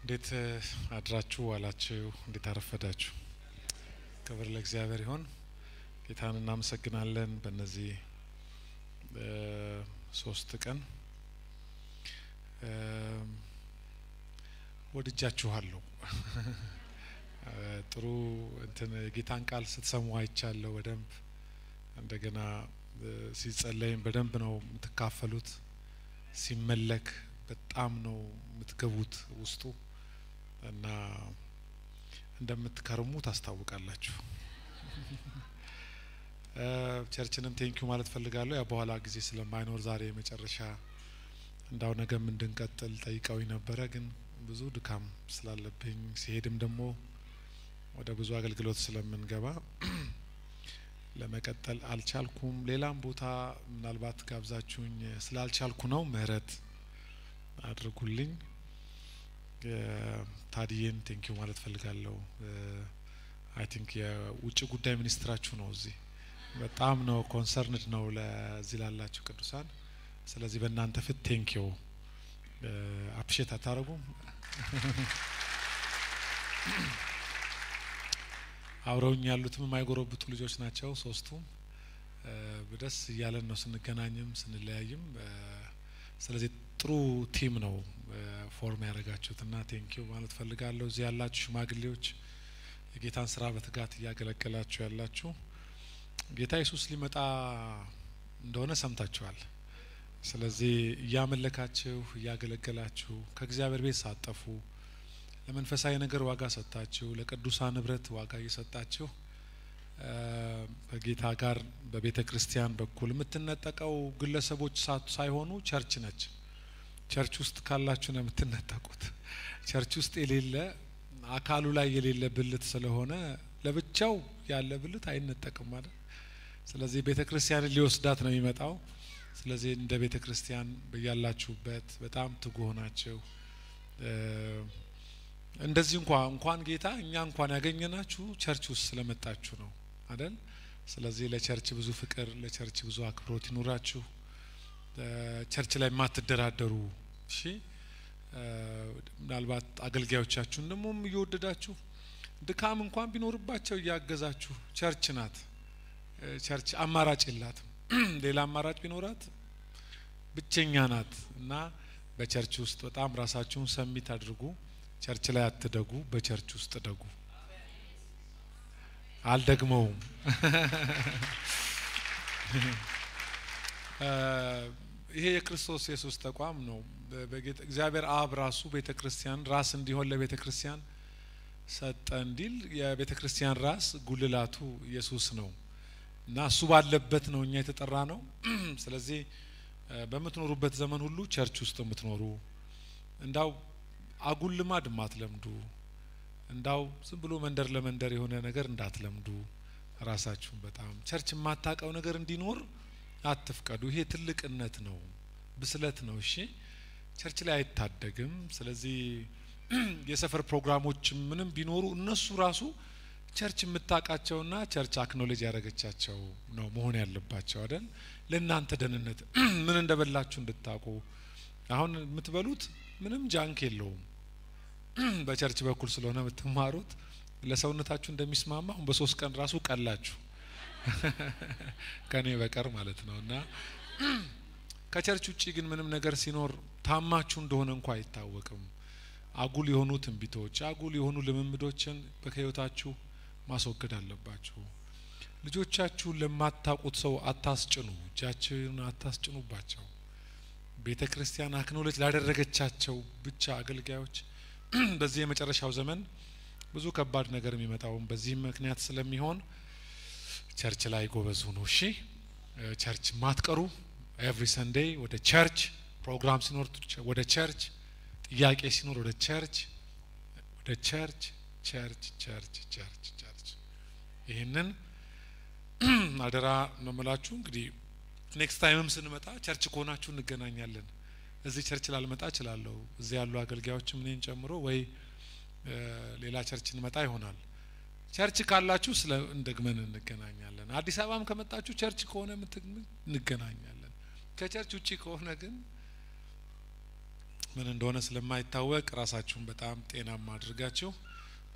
እንዴት አድራችሁ ዋላችሁ? እንዴት አረፈዳችሁ? ክብር ለእግዚአብሔር ይሁን። ጌታን እናመሰግናለን። በእነዚህ 3 ቀን ወድጃችኋለሁ። ጥሩ እንትን የጌታን ቃል ስትሰሙ አይቻለሁ በደንብ። እንደገና ሲጸለይም በደንብ ነው የምትካፈሉት። ሲመለክ በጣም ነው የምትገቡት ውስጡ እና እንደምትከርሙ ታስታውቃላችሁ። Church ንም thank you ማለት ፈልጋለሁ። ያ በኋላ ጊዜ ስለማይኖር ዛሬ መጨረሻ እንዳው ነገም እንድንቀጥል ጠይቀውኝ ነበረ፣ ግን ብዙ ድካም ስላለብኝ ሲሄድም ደግሞ ወደ ብዙ አገልግሎት ስለምንገባ ለመቀጠል አልቻልኩም። ሌላም ቦታ ምናልባት ጋብዛችሁኝ ስላልቻልኩ ነው። ምህረት አድርጉልኝ። ታዲዬን thank you ማለት ፈልጋለሁ። I think የውጭ ጉዳይ ሚኒስትራችሁ ነው እዚህ። በጣም ነው concerned ነው ለዚህ ላላችሁ ቅዱሳን። ስለዚህ በእናንተ ፊት thank you appreciate አታረጉም? አብረውኝ ያሉትም የማይጎረብቱ ልጆች ናቸው ሶስቱም። ደስ እያለን ነው ስንገናኝም ስንለያይም። ስለዚህ ጥሩ team ነው form ያደረጋችሁትና thank you ማለት ፈልጋለሁ። እዚህ ያላችሁ ሽማግሌዎች፣ የጌታን ስራ በትጋት እያገለገላችሁ ያላችሁ፣ ጌታ ኢየሱስ ሊመጣ እንደሆነ ሰምታችኋል። ስለዚህ እያመለካችሁ እያገለገላችሁ ከእግዚአብሔር ቤት ሳትጠፉ ለመንፈሳዊ ነገር ዋጋ ሰጥታችሁ ለቅዱሳን ንብረት ዋጋ እየሰጣችሁ ከጌታ ጋር በቤተ ክርስቲያን በኩል የምትነጠቀው ግለሰቦች ሳይሆኑ church ነች። Church ውስጥ ካላችሁ ነው የምትነጠቁት። Church ውስጥ የሌለ አካሉ ላይ የሌለ ብልት ስለሆነ ለብቻው ያለ ብልት አይነጠቅም ማለት። ስለዚህ ቤተ ክርስቲያንን ሊወስዳት ነው የሚመጣው። ስለዚህ እንደ ቤተ ክርስቲያን በያላችሁበት በጣም ትጉ ሆናችሁ እንደዚህ እንኳን ጌታ እኛ እንኳን ያገኘናችሁ church ውስጥ ስለመጣችሁ ነው አይደል? ስለዚህ ለ church ብዙ ፍቅር፣ ለ church ብዙ አክብሮት ይኑራችሁ። Church ላይ የማትደራደሩ፣ እሺ፣ ምናልባት አገልጋዮቻችሁን ደግሞ እየወደዳችሁ ድካም እንኳን ቢኖርባቸው እያገዛችሁ፣ church ናት። Church አማራጭ የላትም። ሌላ አማራጭ ቢኖራት ብቸኛ ናት እና በ church ውስጥ በጣም ራሳችሁን submit አድርጉ። Church ላይ አትደጉ፣ በ church ውስጥ ደጉ። አልደግመውም። ይሄ የክርስቶስ ኢየሱስ ተቋም ነው። እግዚአብሔር አብ ራሱ ቤተ ክርስቲያን ራስ እንዲሆን ለቤተ ክርስቲያን ሰጠ እንዲል የቤተ ክርስቲያን ራስ ጉልላቱ ኢየሱስ ነው እና እሱ ባለበት ነው እኛ የተጠራ ነው። ስለዚህ በምትኖሩበት ዘመን ሁሉ church ውስጥ የምትኖሩ፣ እንዳው አጉል ልማድ ማትለምዱ፣ እንዳው ዝም ብሎ መንደር ለመንደር የሆነ ነገር እንዳትለምዱ፣ ራሳችሁን በጣም church የማታውቀው ነገር እንዲኖር አትፍቀዱ። ይሄ ትልቅነት ነው፣ ብስለት ነው። እሺ፣ church ላይ አይታደግም። ስለዚህ የሰፈር ፕሮግራሞች ምንም ቢኖሩ እነሱ ራሱ church የምታውቃቸውና church acknowledge ያደረገቻቸው ነው መሆን ያለባቸው አይደል? ለእናንተ ደህንነት ምን እንደበላችሁ እንድታውቁ። አሁን የምትበሉት ምንም junk የለውም። በ church በኩል ስለሆነ የምትማሩት ለሰውነታችሁ እንደሚስማማ አሁን በ3 ቀን ራሱ ቀላችሁ ከኔ በቀር ማለት ነው። እና ከ church ውጪ ግን ምንም ነገር ሲኖር ታማችሁ እንደሆነ እንኳ አይታወቅም። አጉል የሆኑ ትንቢቶች፣ አጉል የሆኑ ልምምዶችን በህይወታችሁ ማስወገድ አለባችሁ። ልጆቻችሁን ለማታውቁት ሰው አታስጭኑ፣ እጃችሁን አታስጭኑባቸው። ቤተ ክርስቲያን acknowledge ላደረገቻቸው ብቻ አገልጋዮች። በዚህ የመጨረሻው ዘመን ብዙ ከባድ ነገር የሚመጣውም በዚህ ምክንያት ስለሚሆን church ላይ ጎበዝ ሁኑ። እሺ፣ church ማትቀሩ፣ every Sunday ወደ church፣ ፕሮግራም ሲኖር ወደ church፣ ጥያቄ ሲኖር ወደ church፣ ወደ church፣ church፣ church፣ church፣ church። ይህንን አደራ ነው የምላችሁ። እንግዲህ next time ም ስንመጣ church ከሆናችሁ እንገናኛለን። እዚህ church ላልመጣ እችላለሁ። እዚህ ያሉ አገልጋዮችም እኔን ጨምሮ ወይ ሌላ church እንመጣ ይሆናል። Church ካላችሁ ስለ እንደግመን እንገናኛለን። አዲስ አበባም ከመጣችሁ church ከሆነ እንገናኛለን። ከ church ውጪ ከሆነ ግን ምን እንደሆነ ስለማይታወቅ ራሳችሁን በጣም ጤናማ አድርጋችሁ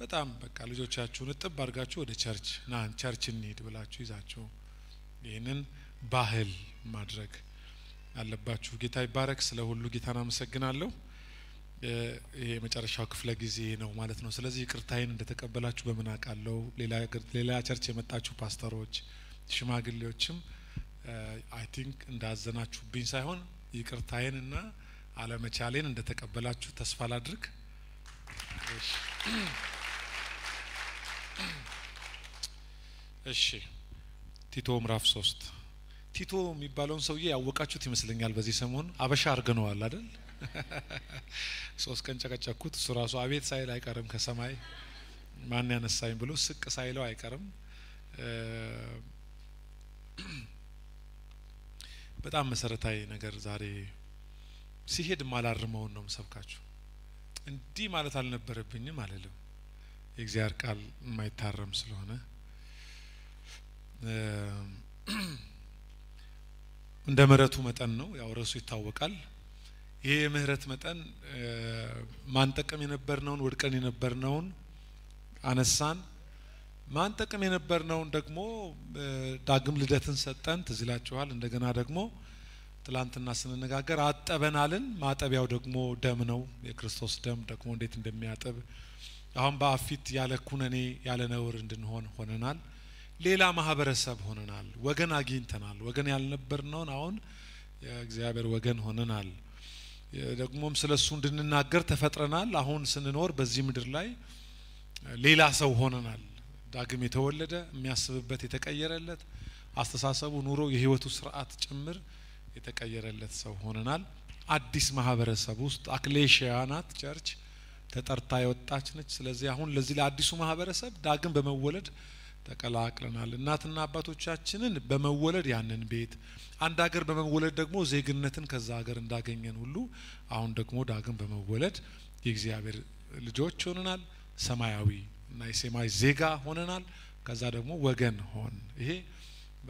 በጣም በቃ ልጆቻችሁን እጥብ አድርጋችሁ ወደ church ና church እንሂድ ብላችሁ ይዛችሁ ይህንን ባህል ማድረግ አለባችሁ። ጌታ ይባረክ። ስለ ሁሉ ጌታን አመሰግናለሁ። ይሄ የመጨረሻው ክፍለ ጊዜ ነው ማለት ነው። ስለዚህ ይቅርታዬን እንደተቀበላችሁ በምን አውቃለሁ? ሌላ church የመጣችሁ ፓስተሮች፣ ሽማግሌዎችም I think እንዳዘናችሁብኝ ሳይሆን ይቅርታዬን እና አለመቻሌን እንደተቀበላችሁ ተስፋ ላድርግ። እሺ፣ ቲቶ ምዕራፍ 3። ቲቶ የሚባለውን ሰውዬ ያወቃችሁት ይመስለኛል። በዚህ ሰሞን አበሻ አድርገነዋል አይደል? 3 ቀን ጨቀጨኩት። እሱ ራሱ አቤት ሳይል አይቀርም፣ ከሰማይ ማን ያነሳኝ ብሎ ስቅ ሳይለው አይቀርም። በጣም መሰረታዊ ነገር ዛሬ ሲሄድ ማላርመውን ነው ምሰብካችሁ። እንዲህ ማለት አልነበረብኝም አልልም። የእግዚአብሔር ቃል የማይታረም ስለሆነ እንደ ምህረቱ መጠን ነው። ያው ርዕሱ ይታወቃል። ይሄ የምህረት መጠን ማንጠቅም የነበርነውን ወድቀን የነበርነውን አነሳን። ማንጠቅም የነበርነውን ደግሞ ዳግም ልደትን ሰጠን። ትዝ ይላችኋል። እንደገና ደግሞ ትላንትና ስንነጋገር አጠበናልን። ማጠቢያው ደግሞ ደም ነው። የክርስቶስ ደም ደግሞ እንዴት እንደሚያጥብ አሁን በአብ ፊት ያለ ኩነኔ ያለ ነውር እንድንሆን ሆነናል። ሌላ ማህበረሰብ ሆነናል። ወገን አግኝተናል። ወገን ያልነበርነውን አሁን የእግዚአብሔር ወገን ሆነናል። ደግሞም ስለሱ እንድንናገር ተፈጥረናል። አሁን ስንኖር በዚህ ምድር ላይ ሌላ ሰው ሆነናል። ዳግም የተወለደ፣ የሚያስብበት የተቀየረለት፣ አስተሳሰቡ፣ ኑሮ፣ የህይወቱ ስርዓት ጭምር የተቀየረለት ሰው ሆነናል። አዲስ ማህበረሰብ ውስጥ አክሌሽያ ናት church ተጠርታ የወጣች ነች። ስለዚህ አሁን ለዚህ ለአዲሱ ማህበረሰብ ዳግም በመወለድ ተቀላቅለናል። እናትና አባቶቻችንን በመወለድ ያንን ቤት፣ አንድ ሀገር በመወለድ ደግሞ ዜግነትን ከዛ ሀገር እንዳገኘን ሁሉ አሁን ደግሞ ዳግም በመወለድ የእግዚአብሔር ልጆች ሆነናል። ሰማያዊ እና የሰማይ ዜጋ ሆነናል። ከዛ ደግሞ ወገን ሆን። ይሄ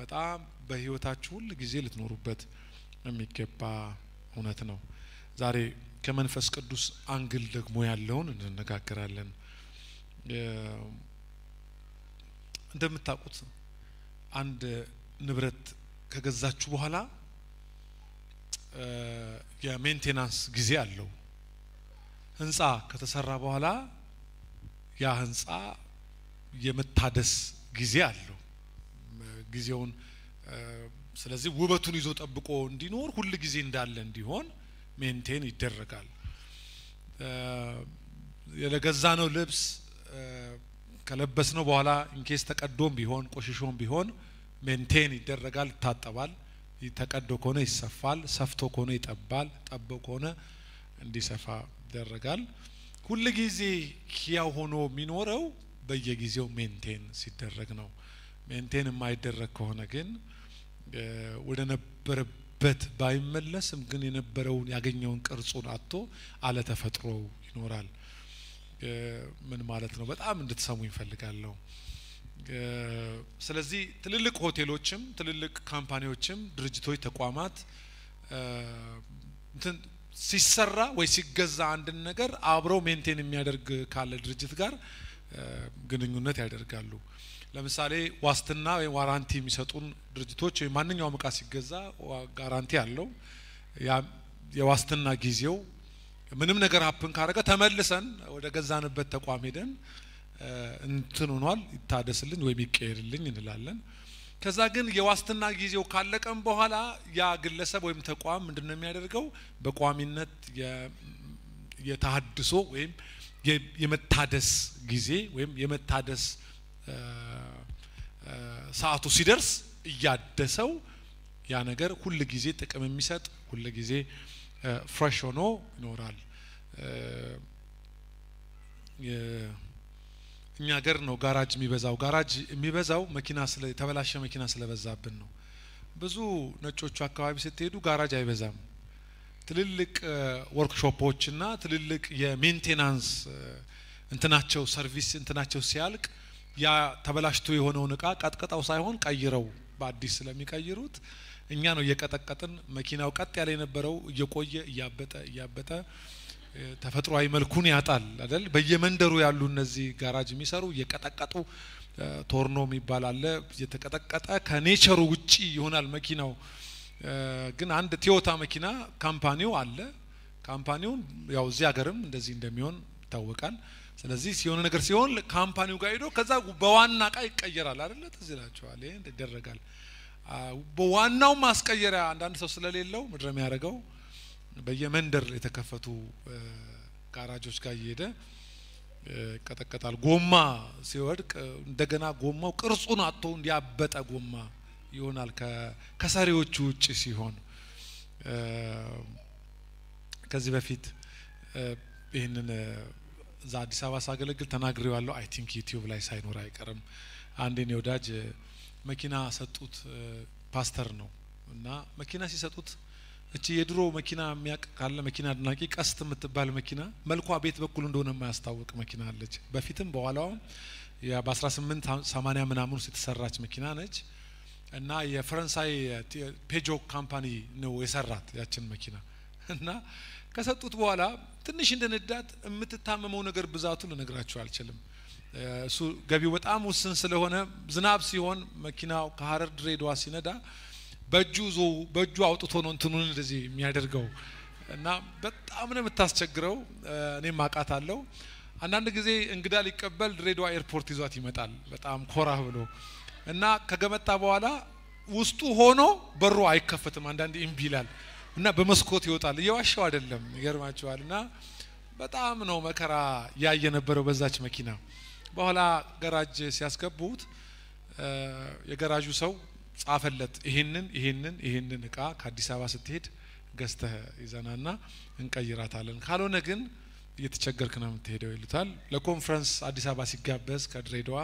በጣም በህይወታችሁ ሁል ጊዜ ልትኖሩበት የሚገባ እውነት ነው። ዛሬ ከመንፈስ ቅዱስ angle ደግሞ ያለውን እንነጋገራለን። እንደምታውቁት አንድ ንብረት ከገዛችሁ በኋላ የ maintenance ጊዜ አለው። ህንጻ ከተሰራ በኋላ ያ ህንጻ የመታደስ ጊዜ አለው። ጊዜውን ስለዚህ ውበቱን ይዞ ጠብቆ እንዲኖር ሁል ጊዜ እንዳለ እንዲሆን maintain ይደረጋል። የገዛነው ልብስ ከለበስነው በኋላ in case ተቀዶም ቢሆን ቆሽሾም ቢሆን maintain ይደረጋል፣ ይታጠባል። ተቀዶ ከሆነ ይሰፋል፣ ሰፍቶ ከሆነ ይጠባል፣ ጠቦ ከሆነ እንዲሰፋ ይደረጋል። ሁል ጊዜ ሕያው ሆኖ የሚኖረው በየጊዜው maintain ሲደረግ ነው። maintain የማይደረግ ከሆነ ግን ወደ ነበረበት ባይመለስም ግን የነበረውን ያገኘውን ቅርጹን አጥቶ አለ ተፈጥሮ ይኖራል። ምን ማለት ነው? በጣም እንድትሰሙ ይፈልጋለሁ። ስለዚህ ትልልቅ ሆቴሎችም ትልልቅ company ዎችም ድርጅቶች፣ ተቋማት እንትን ሲሰራ ወይ ሲገዛ አንድን ነገር አብረው maintain የሚያደርግ ካለ ድርጅት ጋር ግንኙነት ያደርጋሉ። ለምሳሌ ዋስትና ወይም warranty የሚሰጡን ድርጅቶች ወይ ማንኛውም እቃ ሲገዛ guarantee አለው። የዋስትና ጊዜው ምንም ነገር happen ካረገ ተመልሰን ወደ ገዛንበት ተቋም ሄደን እንትን ሆኗል ይታደስልኝ ወይም ይቀየርልኝ እንላለን። ከዛ ግን የዋስትና ጊዜው ካለቀም በኋላ ያ ግለሰብ ወይም ተቋም ምንድነው የሚያደርገው? በቋሚነት የተሃድሶ ወይም የመታደስ ጊዜ ወይም የመታደስ ሰዓቱ ሲደርስ እያደሰው ያ ነገር ሁል ጊዜ ጥቅም የሚሰጥ ሁል ጊዜ fresh ሆኖ ይኖራል። እኛ ሀገር ነው ጋራጅ የሚበዛው። ጋራጅ የሚበዛው መኪና ስለ የተበላሸ መኪና ስለበዛብን ነው። ብዙ ነጮቹ አካባቢ ስትሄዱ ጋራጅ አይበዛም። ትልልቅ ወርክሾፖች እና ትልልቅ የ maintenance እንትናቸው service እንትናቸው ሲያልቅ ያ ተበላሽቶ የሆነውን እቃ ቀጥቅጠው ሳይሆን ቀይረው በአዲስ ስለሚቀይሩት እኛ ነው እየቀጠቀጥን መኪናው ቀጥ ያለ የነበረው እየቆየ እያበጠ እያበጠ ተፈጥሯዊ መልኩን ያጣል አይደል? በየመንደሩ ያሉ እነዚህ ጋራጅ የሚሰሩ እየቀጠቀጡ ቶርኖ የሚባል አለ፣ እየተቀጠቀጠ ከ nature ኡ ውጪ ይሆናል መኪናው። ግን አንድ ቶዮታ መኪና company ው አለ። Company ውን ያው እዚህ ሀገርም እንደዚህ እንደሚሆን ይታወቃል። ስለዚህ ሲሆን ነገር ሲሆን company ው ጋር ሄዶ ከዛ በዋና እቃ ይቀየራል አይደለ? ትዝ ይላችኋል። ይሄ ይደረጋል። በዋናው ማስቀየሪያ አንዳንድ ሰው ስለሌለው ምድረ የሚያደርገው በየመንደር የተከፈቱ ጋራጆች ጋር እየሄደ ይቀጠቀጣል። ጎማ ሲወድቅ እንደገና ጎማው ቅርጹን አጥቶ እንዲያበጠ ጎማ ይሆናል ከሰሪዎቹ ውጪ ሲሆን። ከዚህ በፊት ይህንን እዛ አዲስ አበባ ሳገለግል ተናግሬዋለሁ። I think ዩቲዩብ ላይ ሳይኖር አይቀርም። አንድ የኔ ወዳጅ መኪና ሰጡት፣ ፓስተር ነው እና መኪና ሲሰጡት እቺ የድሮ መኪና የሚያውቅ ካለ መኪና አድናቂ ቀስት የምትባል መኪና መልኳ ቤት በኩል እንደሆነ የማያስታውቅ መኪና አለች። በፊትም በኋላውም በ1880 ምናምን ውስጥ የተሰራች መኪና ነች እና የፈረንሳይ ፔጆ company ነው የሰራት ያችን መኪና። እና ከሰጡት በኋላ ትንሽ እንደነዳት የምትታመመው ነገር ብዛቱ ልነግራችሁ አልችልም። እሱ ገቢው በጣም ውስን ስለሆነ ዝናብ ሲሆን መኪናው ከሀረር ድሬዳዋ ሲነዳ በእጁ ዞ በእጁ አውጥቶ ነው እንትኑን እንደዚህ የሚያደርገው እና በጣም ነው የምታስቸግረው። እኔም አውቃታለሁ። አንዳንድ ጊዜ እንግዳ ሊቀበል ድሬዳዋ ኤርፖርት ይዟት ይመጣል በጣም ኮራ ብሎ እና ከገመጣ በኋላ ውስጡ ሆኖ በሩ አይከፈትም። አንዳንዴ እምቢ ይላል እና በመስኮት ይወጣል። እየዋሸው አይደለም፣ ይገርማቸዋል። እና በጣም ነው መከራ ያየ ነበረው በዛች መኪና። በኋላ ገራጅ ሲያስገቡት የገራዡ ሰው ጻፈለት፣ ይሄንን ይሄንን ይሄንን እቃ ከአዲስ አበባ ስትሄድ ገዝተህ ይዘናና እንቀይራታለን፣ ካልሆነ ግን እየተቸገርክ ነው የምትሄደው ይሉታል። ለኮንፈረንስ አዲስ አበባ ሲጋበዝ ከድሬዳዋ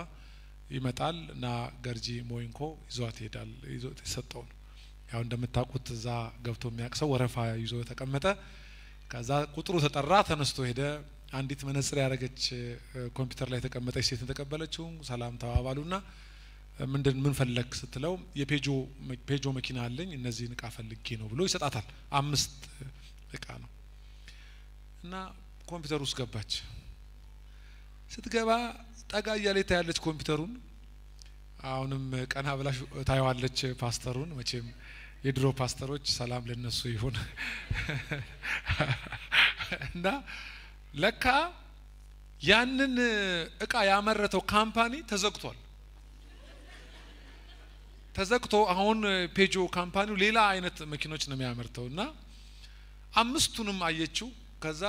ይመጣል እና ገርጂ ሞይንኮ ይዟት ይሄዳል። ይዞት የሰጠው ነው። ያው እንደምታውቁት እዛ ገብቶ የሚያውቅ ሰው ወረፋ ይዞ ተቀመጠ። ከዛ ቁጥሩ ተጠራ፣ ተነስቶ ሄደ። አንዲት መነጽር ያደረገች ኮምፒውተር ላይ የተቀመጠች ሴት ተቀበለችው። ሰላም ተባባሉና ምንድን ምን ፈለግ ስትለው የፔጆ ፔጆ መኪና አለኝ እነዚህን እቃ ፈልጌ ነው ብሎ ይሰጣታል። 5 እቃ ነው እና ኮምፒውተር ውስጥ ገባች። ስትገባ ጠጋ እያለ ታያለች ኮምፒውተሩን። አሁንም ቀና ብላ ታየዋለች ፓስተሩን። መቼም የድሮ ፓስተሮች ሰላም ለነሱ ይሁን። እና ለካ ያንን እቃ ያመረተው company ተዘግቷል። ተዘግቶ አሁን ፔጆ company ው ሌላ አይነት መኪኖች ነው የሚያመርተው እና 5ቱንም አየችው። ከዛ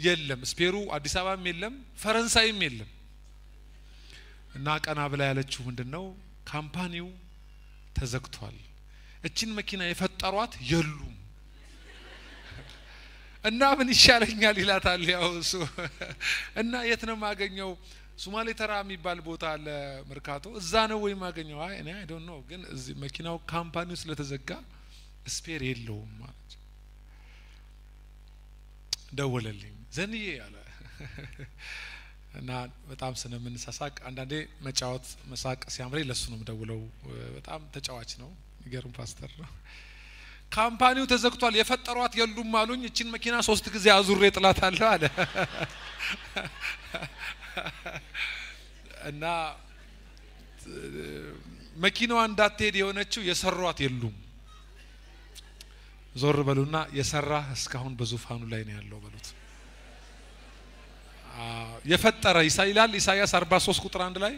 የለም spare ኡ አዲስ አበባም የለም ፈረንሳይም የለም። እና ቀና ብላ ያለችው ምንድነው? Company ው ተዘግቷል፣ እቺን መኪና የፈጠሯት የሉም እና ምን ይሻለኛል ይላታል። ያው እሱ እና የት ነው የማገኘው? ሶማሌ ተራ የሚባል ቦታ አለ መርካቶ፣ እዛ ነው ወይ የማገኘው? አይ እኔ I don't know፣ ግን እዚህ መኪናው company ው ስለተዘጋ spare የለውም ማለት። ደወለልኝ ዘንዬ አለ እና በጣም ስለምንሳሳቅ አንዳንዴ መጫወት መሳቅ ሲያምረኝ ለሱ ነው የምደውለው። በጣም ተጫዋች ነው፣ ይገርም ፓስተር ነው። Company ው ተዘግቷል የፈጠሯት የሉም አሉኝ። እቺን መኪና 3 ጊዜ አዙሬ ጥላታለሁ አለ። እና መኪናዋ እንዳትሄድ የሆነችው የሰሯት የሉም። ዞር በሉና የሰራ እስካሁን በዙፋኑ ላይ ነው ያለው በሉት። የፈጠረ ይላል ኢሳይያስ 43 ቁጥር 1 ላይ።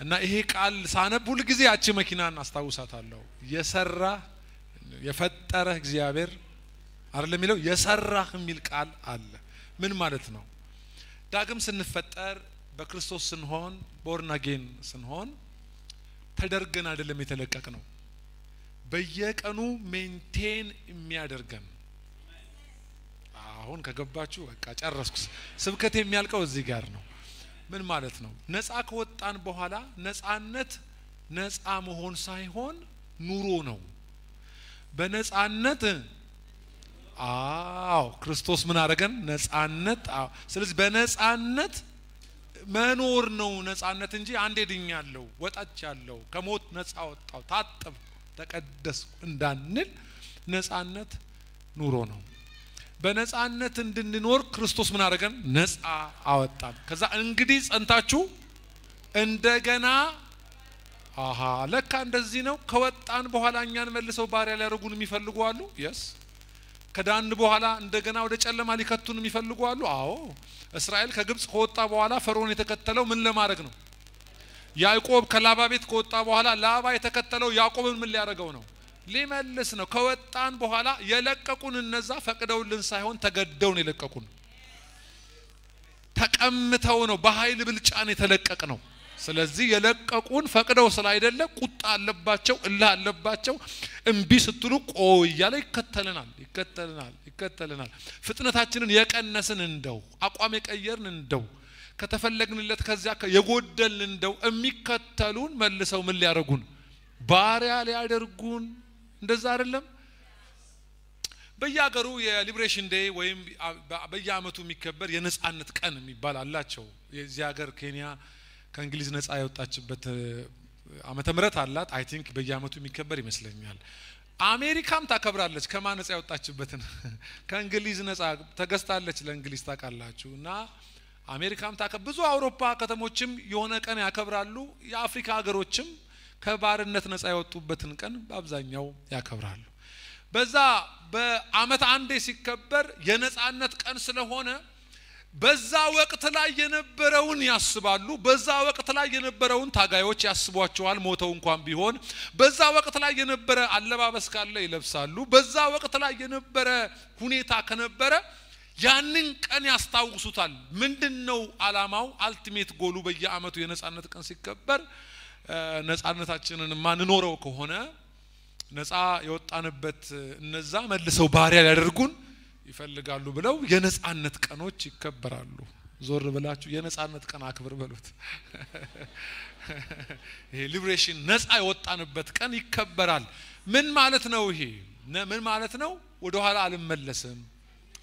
እና ይሄ ቃል ሳነብ ሁል ጊዜ ያቺ መኪናን አስታውሳታለሁ። የሰራ የፈጠረ እግዚአብሔር አይደለም የሚለው የሰራህ የሚል ቃል አለ። ምን ማለት ነው? ዳግም ስንፈጠር በክርስቶስ ስንሆን born again ስንሆን ተደርገን አይደለም የተለቀቅነው። በየቀኑ maintain የሚያደርገን። አሁን ከገባችሁ በቃ ጨረስኩ። ስብከቴ የሚያልቀው እዚህ ጋር ነው። ምን ማለት ነው? ነፃ ከወጣን በኋላ ነፃነት ነፃ መሆን ሳይሆን ኑሮ ነው። በነፃነት አዎ ክርስቶስ ምን አደረገን? ነፃነት። አዎ ስለዚህ በነፃነት መኖር ነው ነፃነት እንጂ አንዴ ድኛለሁ፣ ወጣቻለሁ፣ ከሞት ነፃ ወጣሁ፣ ታጠብኩ፣ ተቀደስኩ እንዳንል ነፃነት ኑሮ ነው። በነጻነት እንድንኖር ክርስቶስ ምን አደረገን? ነጻ አወጣን። ከዛ እንግዲህ ጸንታችሁ እንደገና አሃ ለካ እንደዚህ ነው። ከወጣን በኋላ እኛን መልሰው ባሪያ ሊያደርጉን የሚፈልጉ አሉ። Yes፣ ከዳን በኋላ እንደገና ወደ ጨለማ ሊከቱን የሚፈልጉ አሉ። አዎ፣ እስራኤል ከግብጽ ከወጣ በኋላ ፈርዖን የተከተለው ምን ለማድረግ ነው? ያዕቆብ ከላባ ቤት ከወጣ በኋላ ላባ የተከተለው ያዕቆብን ምን ሊያደርገው ነው? ሊመልስ ነው። ከወጣን በኋላ የለቀቁን እነዛ ፈቅደውልን ሳይሆን ተገደው ነው የለቀቁን። ተቀምተው ነው፣ በኃይል ብልጫን የተለቀቅ ነው። ስለዚህ የለቀቁን ፈቅደው ስላይደለ ቁጣ አለባቸው፣ እልህ አለባቸው። እምቢ ስትሉ ቆይ እያለ ይከተለናል፣ ይከተለናል፣ ይከተለናል። ፍጥነታችንን የቀነስን እንደው፣ አቋም የቀየርን እንደው፣ ከተፈለግንለት ከዚያ የጎደልን እንደው የሚከተሉን መልሰው ምን ሊያደርጉን? ባሪያ ሊያደርጉን። እንደዛ አይደለም? በየሀገሩ የ Liberation Day ወይም በየአመቱ የሚከበር የነጻነት ቀን የሚባል አላቸው። የዚህ ሀገር ኬንያ ከእንግሊዝ ነጻ የወጣችበት ዓመተ ምህረት አላት። I think በየአመቱ የሚከበር ይመስለኛል። አሜሪካም ታከብራለች። ከማን ነጻ የወጣችበትን? ከእንግሊዝ ነጻ ተገዝታለች ለእንግሊዝ፣ ታውቃላችሁ። እና አሜሪካም ብዙ አውሮፓ ከተሞችም የሆነ ቀን ያከብራሉ። የአፍሪካ ሀገሮችም ከባርነት ነጻ የወጡበትን ቀን በአብዛኛው ያከብራሉ። በዛ በአመት አንዴ ሲከበር የነጻነት ቀን ስለሆነ በዛ ወቅት ላይ የነበረውን ያስባሉ። በዛ ወቅት ላይ የነበረውን ታጋዮች ያስቧቸዋል፣ ሞተው እንኳን ቢሆን። በዛ ወቅት ላይ የነበረ አለባበስ ካለ ይለብሳሉ። በዛ ወቅት ላይ የነበረ ሁኔታ ከነበረ ያንን ቀን ያስታውሱታል። ምንድነው አላማው? Ultimate goal ኡ በየአመቱ የነጻነት ቀን ሲከበር ነጻነታችንን ማንኖረው ከሆነ ነጻ የወጣንበት እነዛ መልሰው ባሪያ ሊያደርጉን ይፈልጋሉ ብለው የነጻነት ቀኖች ይከበራሉ። ዞር ብላችሁ የነጻነት ቀን አክብር በሉት። ይሄ liberation ነጻ የወጣንበት ቀን ይከበራል። ምን ማለት ነው ይሄ? ምን ማለት ነው? ወደ ኋላ አልመለስም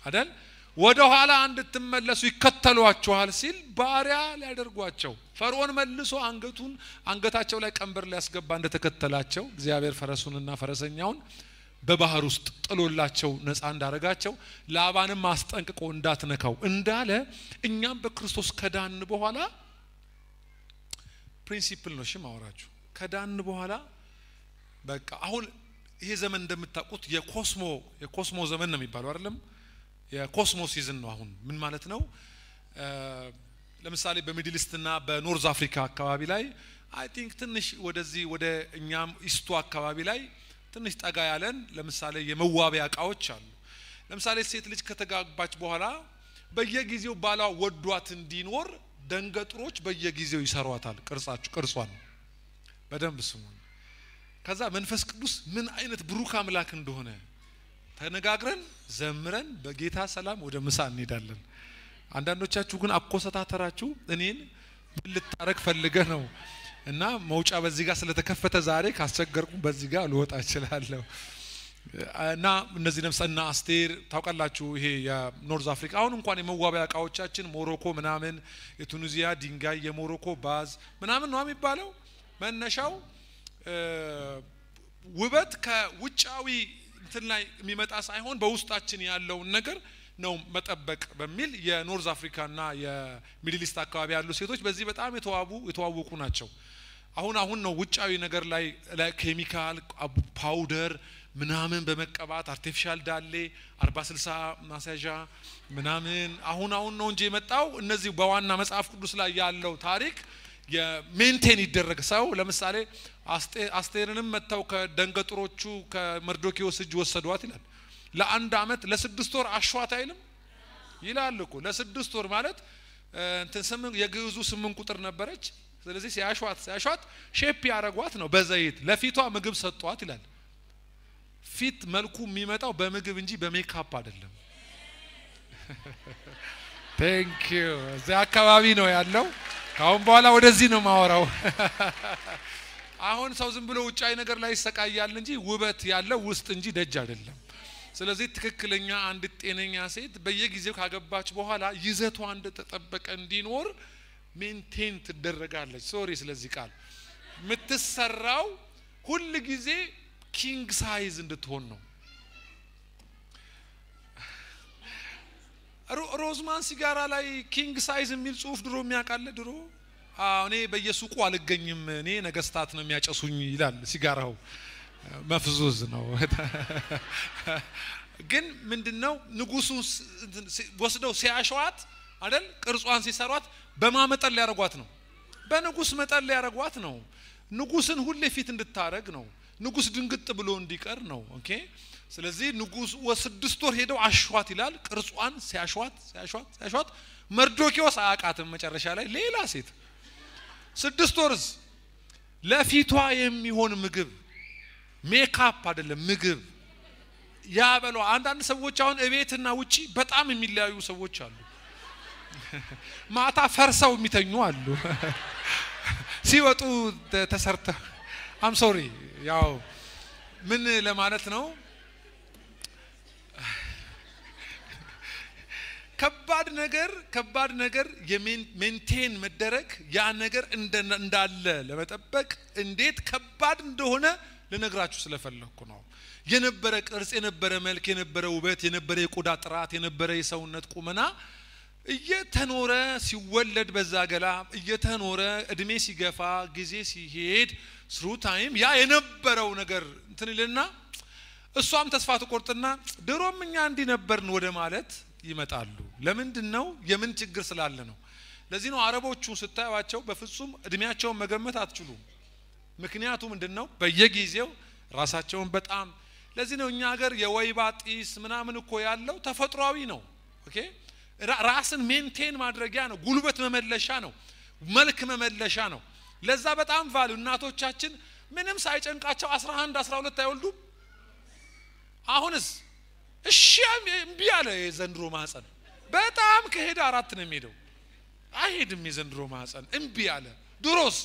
አይደል? ወደ ኋላ እንድትመለሱ ይከተሏችኋል ሲል ባሪያ ሊያደርጓቸው፣ ፈርዖን መልሶ አንገቱን አንገታቸው ላይ ቀንበር ሊያስገባ እንደተከተላቸው፣ እግዚአብሔር ፈረሱንና ፈረሰኛውን በባህር ውስጥ ጥሎላቸው ነፃ እንዳረጋቸው፣ ላባንም አስጠንቅቆ እንዳትነካው እንዳለ፣ እኛም በክርስቶስ ከዳን በኋላ፣ principle ነው እሺ ማወራችሁ፣ ከዳን በኋላ በቃ አሁን ይሄ ዘመን እንደምታውቁት የ cosmo ዘመን ነው የሚባለው አይደለም? የ cosmo season ነው አሁን። ምን ማለት ነው? ለምሳሌ በ Middle East እና በ North Africa አካባቢ ላይ፣ I think ትንሽ ወደዚህ ወደ እኛም East ኡ አካባቢ ላይ ትንሽ ጠጋ ያለን፣ ለምሳሌ የመዋቢያ እቃዎች አሉ። ለምሳሌ ሴት ልጅ ከተጋባች በኋላ በየጊዜው ባሏ ወዷት እንዲኖር ደንገጥሮች በየጊዜው ይሰሯታል። ቅርጻችሁ ቅርጿን በደንብ ስሙን። ከዛ መንፈስ ቅዱስ ምን አይነት ብሩክ አምላክ እንደሆነ ተነጋግረን፣ ዘምረን፣ በጌታ ሰላም ወደ ምሳ እንሄዳለን። አንዳንዶቻችሁ ግን አኮሰታተራችሁ እኔን ምን ልታረግ ፈልገ ነው? እና መውጫ በዚህ ጋር ስለተከፈተ ዛሬ ካስቸገርኩ በዚህ ጋር ልወጣ እችላለሁ። እና እነዚህ ነፍስ እና አስቴር ታውቃላችሁ፣ ይሄ የ North Africa አሁን እንኳን የመዋቢያ እቃዎቻችን ሞሮኮ ምናምን፣ የቱኒዚያ ድንጋይ፣ የሞሮኮ vase ምናምን ነው የሚባለው። መነሻው ውበት ከውጫዊ እንትን ላይ የሚመጣ ሳይሆን በውስጣችን ያለውን ነገር ነው መጠበቅ በሚል የ North Africa ና የ Middle East አካባቢ ያሉ ሴቶች በዚህ በጣም የተዋቡ የተዋወቁ ናቸው። አሁን አሁን ነው ውጫዊ ነገር ላይ ኬሚካል powder ምናምን በመቀባት፣ artificial ዳሌ፣ 40/60 ማስያዣ ምናምን አሁን አሁን ነው እንጂ የመጣው። እነዚህ በዋና መጽሐፍ ቅዱስ ላይ ያለው ታሪክ የ maintain ይደረግ ሰው ለምሳሌ አስቴርንም መጥተው ከደንገጥሮቹ ከመርዶኪዎስ እጅ ወሰዷት ይላል። ለአንድ አመት ለ6 ወር አሿት አይልም? ይላል እኮ። ለ6 ወር ማለት እንትን ስምንት፣ የግዕዙ 8 ቁጥር ነበረች። ስለዚህ ሲያሿት ሲያሿት shape ያረጓት ነው በዘይት፣ ለፊቷ ምግብ ሰጧት ይላል። ፊት መልኩ የሚመጣው በምግብ እንጂ በሜካፕ አይደለም። Thank you። እዚያ አካባቢ ነው ያለው። ከአሁን በኋላ ወደዚህ ነው ማወራው። አሁን ሰው ዝም ብሎ ውጫዊ ነገር ላይ ይሰቃያል እንጂ ውበት ያለው ውስጥ እንጂ ደጅ አይደለም። ስለዚህ ትክክለኛ አንድ ጤነኛ ሴት በየጊዜው ካገባች በኋላ ይዘቷ እንደተጠበቀ እንዲኖር maintain ትደረጋለች። Sorry ስለዚህ ቃል፣ የምትሰራው ሁል ጊዜ king size እንድትሆን ነው። ሮዝማን ሲጋራ ላይ king size የሚል ጽሁፍ ድሮ የሚያውቃለ? ድሮ እኔ በየሱቁ አልገኝም፣ እኔ ነገስታት ነው የሚያጨሱኝ ይላል ሲጋራው። መፍዙዝ ነው። ግን ምንድነው ንጉሱን ወስደው ሲያሸዋት አይደል? ቅርጿን ሲሰሯት በማመጠን ሊያረጓት ነው። በንጉስ መጠን ሊያረጓት ነው። ንጉስን ሁሌ ፊት እንድታረግ ነው። ንጉስ ድንግጥ ብሎ እንዲቀር ነው። Okay፣ ስለዚህ ንጉስ ወስድስት ወር ሄደው አሸዋት ይላል። ቅርጿን ሲያሸዋት ሲያሸዋት ሲያሸዋት መርዶኪዎስ አያውቃትም። መጨረሻ ላይ ሌላ ሴት 6 ወርስ ለፊቷ የሚሆን ምግብ ሜካፕ አይደለም ምግብ ያበሏ። አንዳንድ ሰዎች አሁን እቤትና ውጪ በጣም የሚለያዩ ሰዎች አሉ። ማታ ፈርሰው የሚተኙ አሉ። ሲወጡ ተሰርተው I'm sorry፣ ያው ምን ለማለት ነው? ከባድ ነገር ከባድ ነገር የ maintain መደረግ ያ ነገር እንዳለ ለመጠበቅ እንዴት ከባድ እንደሆነ ልነግራችሁ ስለፈለኩ ነው። የነበረ ቅርጽ፣ የነበረ መልክ፣ የነበረ ውበት፣ የነበረ የቆዳ ጥራት፣ የነበረ የሰውነት ቁመና እየተኖረ ሲወለድ በዛ ገላ እየተኖረ እድሜ ሲገፋ ጊዜ ሲሄድ through time ያ የነበረው ነገር እንትን ይልና እሷም ተስፋ ትቆርጥና ድሮም እኛ እንዲህ ነበርን ወደ ማለት ይመጣሉ። ለምንድነው? የምን ችግር ስላለ ነው። ለዚህ ነው አረቦቹ ስታዩዋቸው በፍጹም እድሜያቸውን መገመት አትችሉም። ምክንያቱ ምንድነው? በየጊዜው ራሳቸውን በጣም ለዚህ ነው እኛ ሀገር የወይባ ጢስ ምናምን እኮ ያለው ተፈጥሯዊ ነው። Okay፣ ራስን maintain ማድረጊያ ነው፣ ጉልበት መመለሻ ነው፣ መልክ መመለሻ ነው። ለዛ በጣም value እናቶቻችን ምንም ሳይጨንቃቸው 11 12 አይወልዱም። አሁንስ እሺ እምቢ አለ የዘንድሮ ማህፀን። በጣም ከሄደ 4 ነው የሚሄደው። አይሄድም የዘንድሮ ማህፀን እምቢ አለ። ድሮስ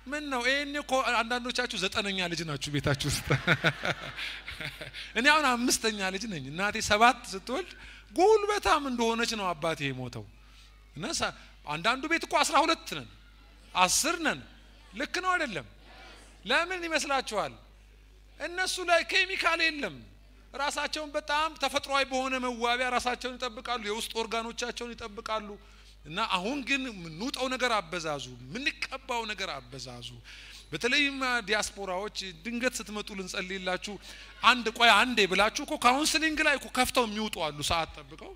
ምን ነው ይሄን እኮ አንዳንዶቻችሁ 9ኛ ልጅ ናችሁ ቤታችሁ ውስጥ። እኔ አሁን 5ኛ ልጅ ነኝ። እናቴ 7 ስትወልድ ጉልበታም እንደሆነች ነው አባቴ የሞተው። እና አንዳንዱ ቤት እኮ 12 ነን 10 ነን። ልክ ነው አይደለም? ለምን ይመስላችኋል? እነሱ ላይ ኬሚካል የለም። ራሳቸውን በጣም ተፈጥሯዊ በሆነ መዋቢያ ራሳቸውን ይጠብቃሉ፣ የውስጥ ኦርጋኖቻቸውን ይጠብቃሉ። እና አሁን ግን ምንውጠው ነገር አበዛዙ፣ ምንቀባው ነገር አበዛዙ። በተለይም ዲያስፖራዎች ድንገት ስትመጡ ልንጸልይላችሁ አንድ ቆይ አንዴ ብላችሁ እኮ counseling ላይ እኮ ከፍተው የሚውጡ አሉ። ሰዓት ጠብቀው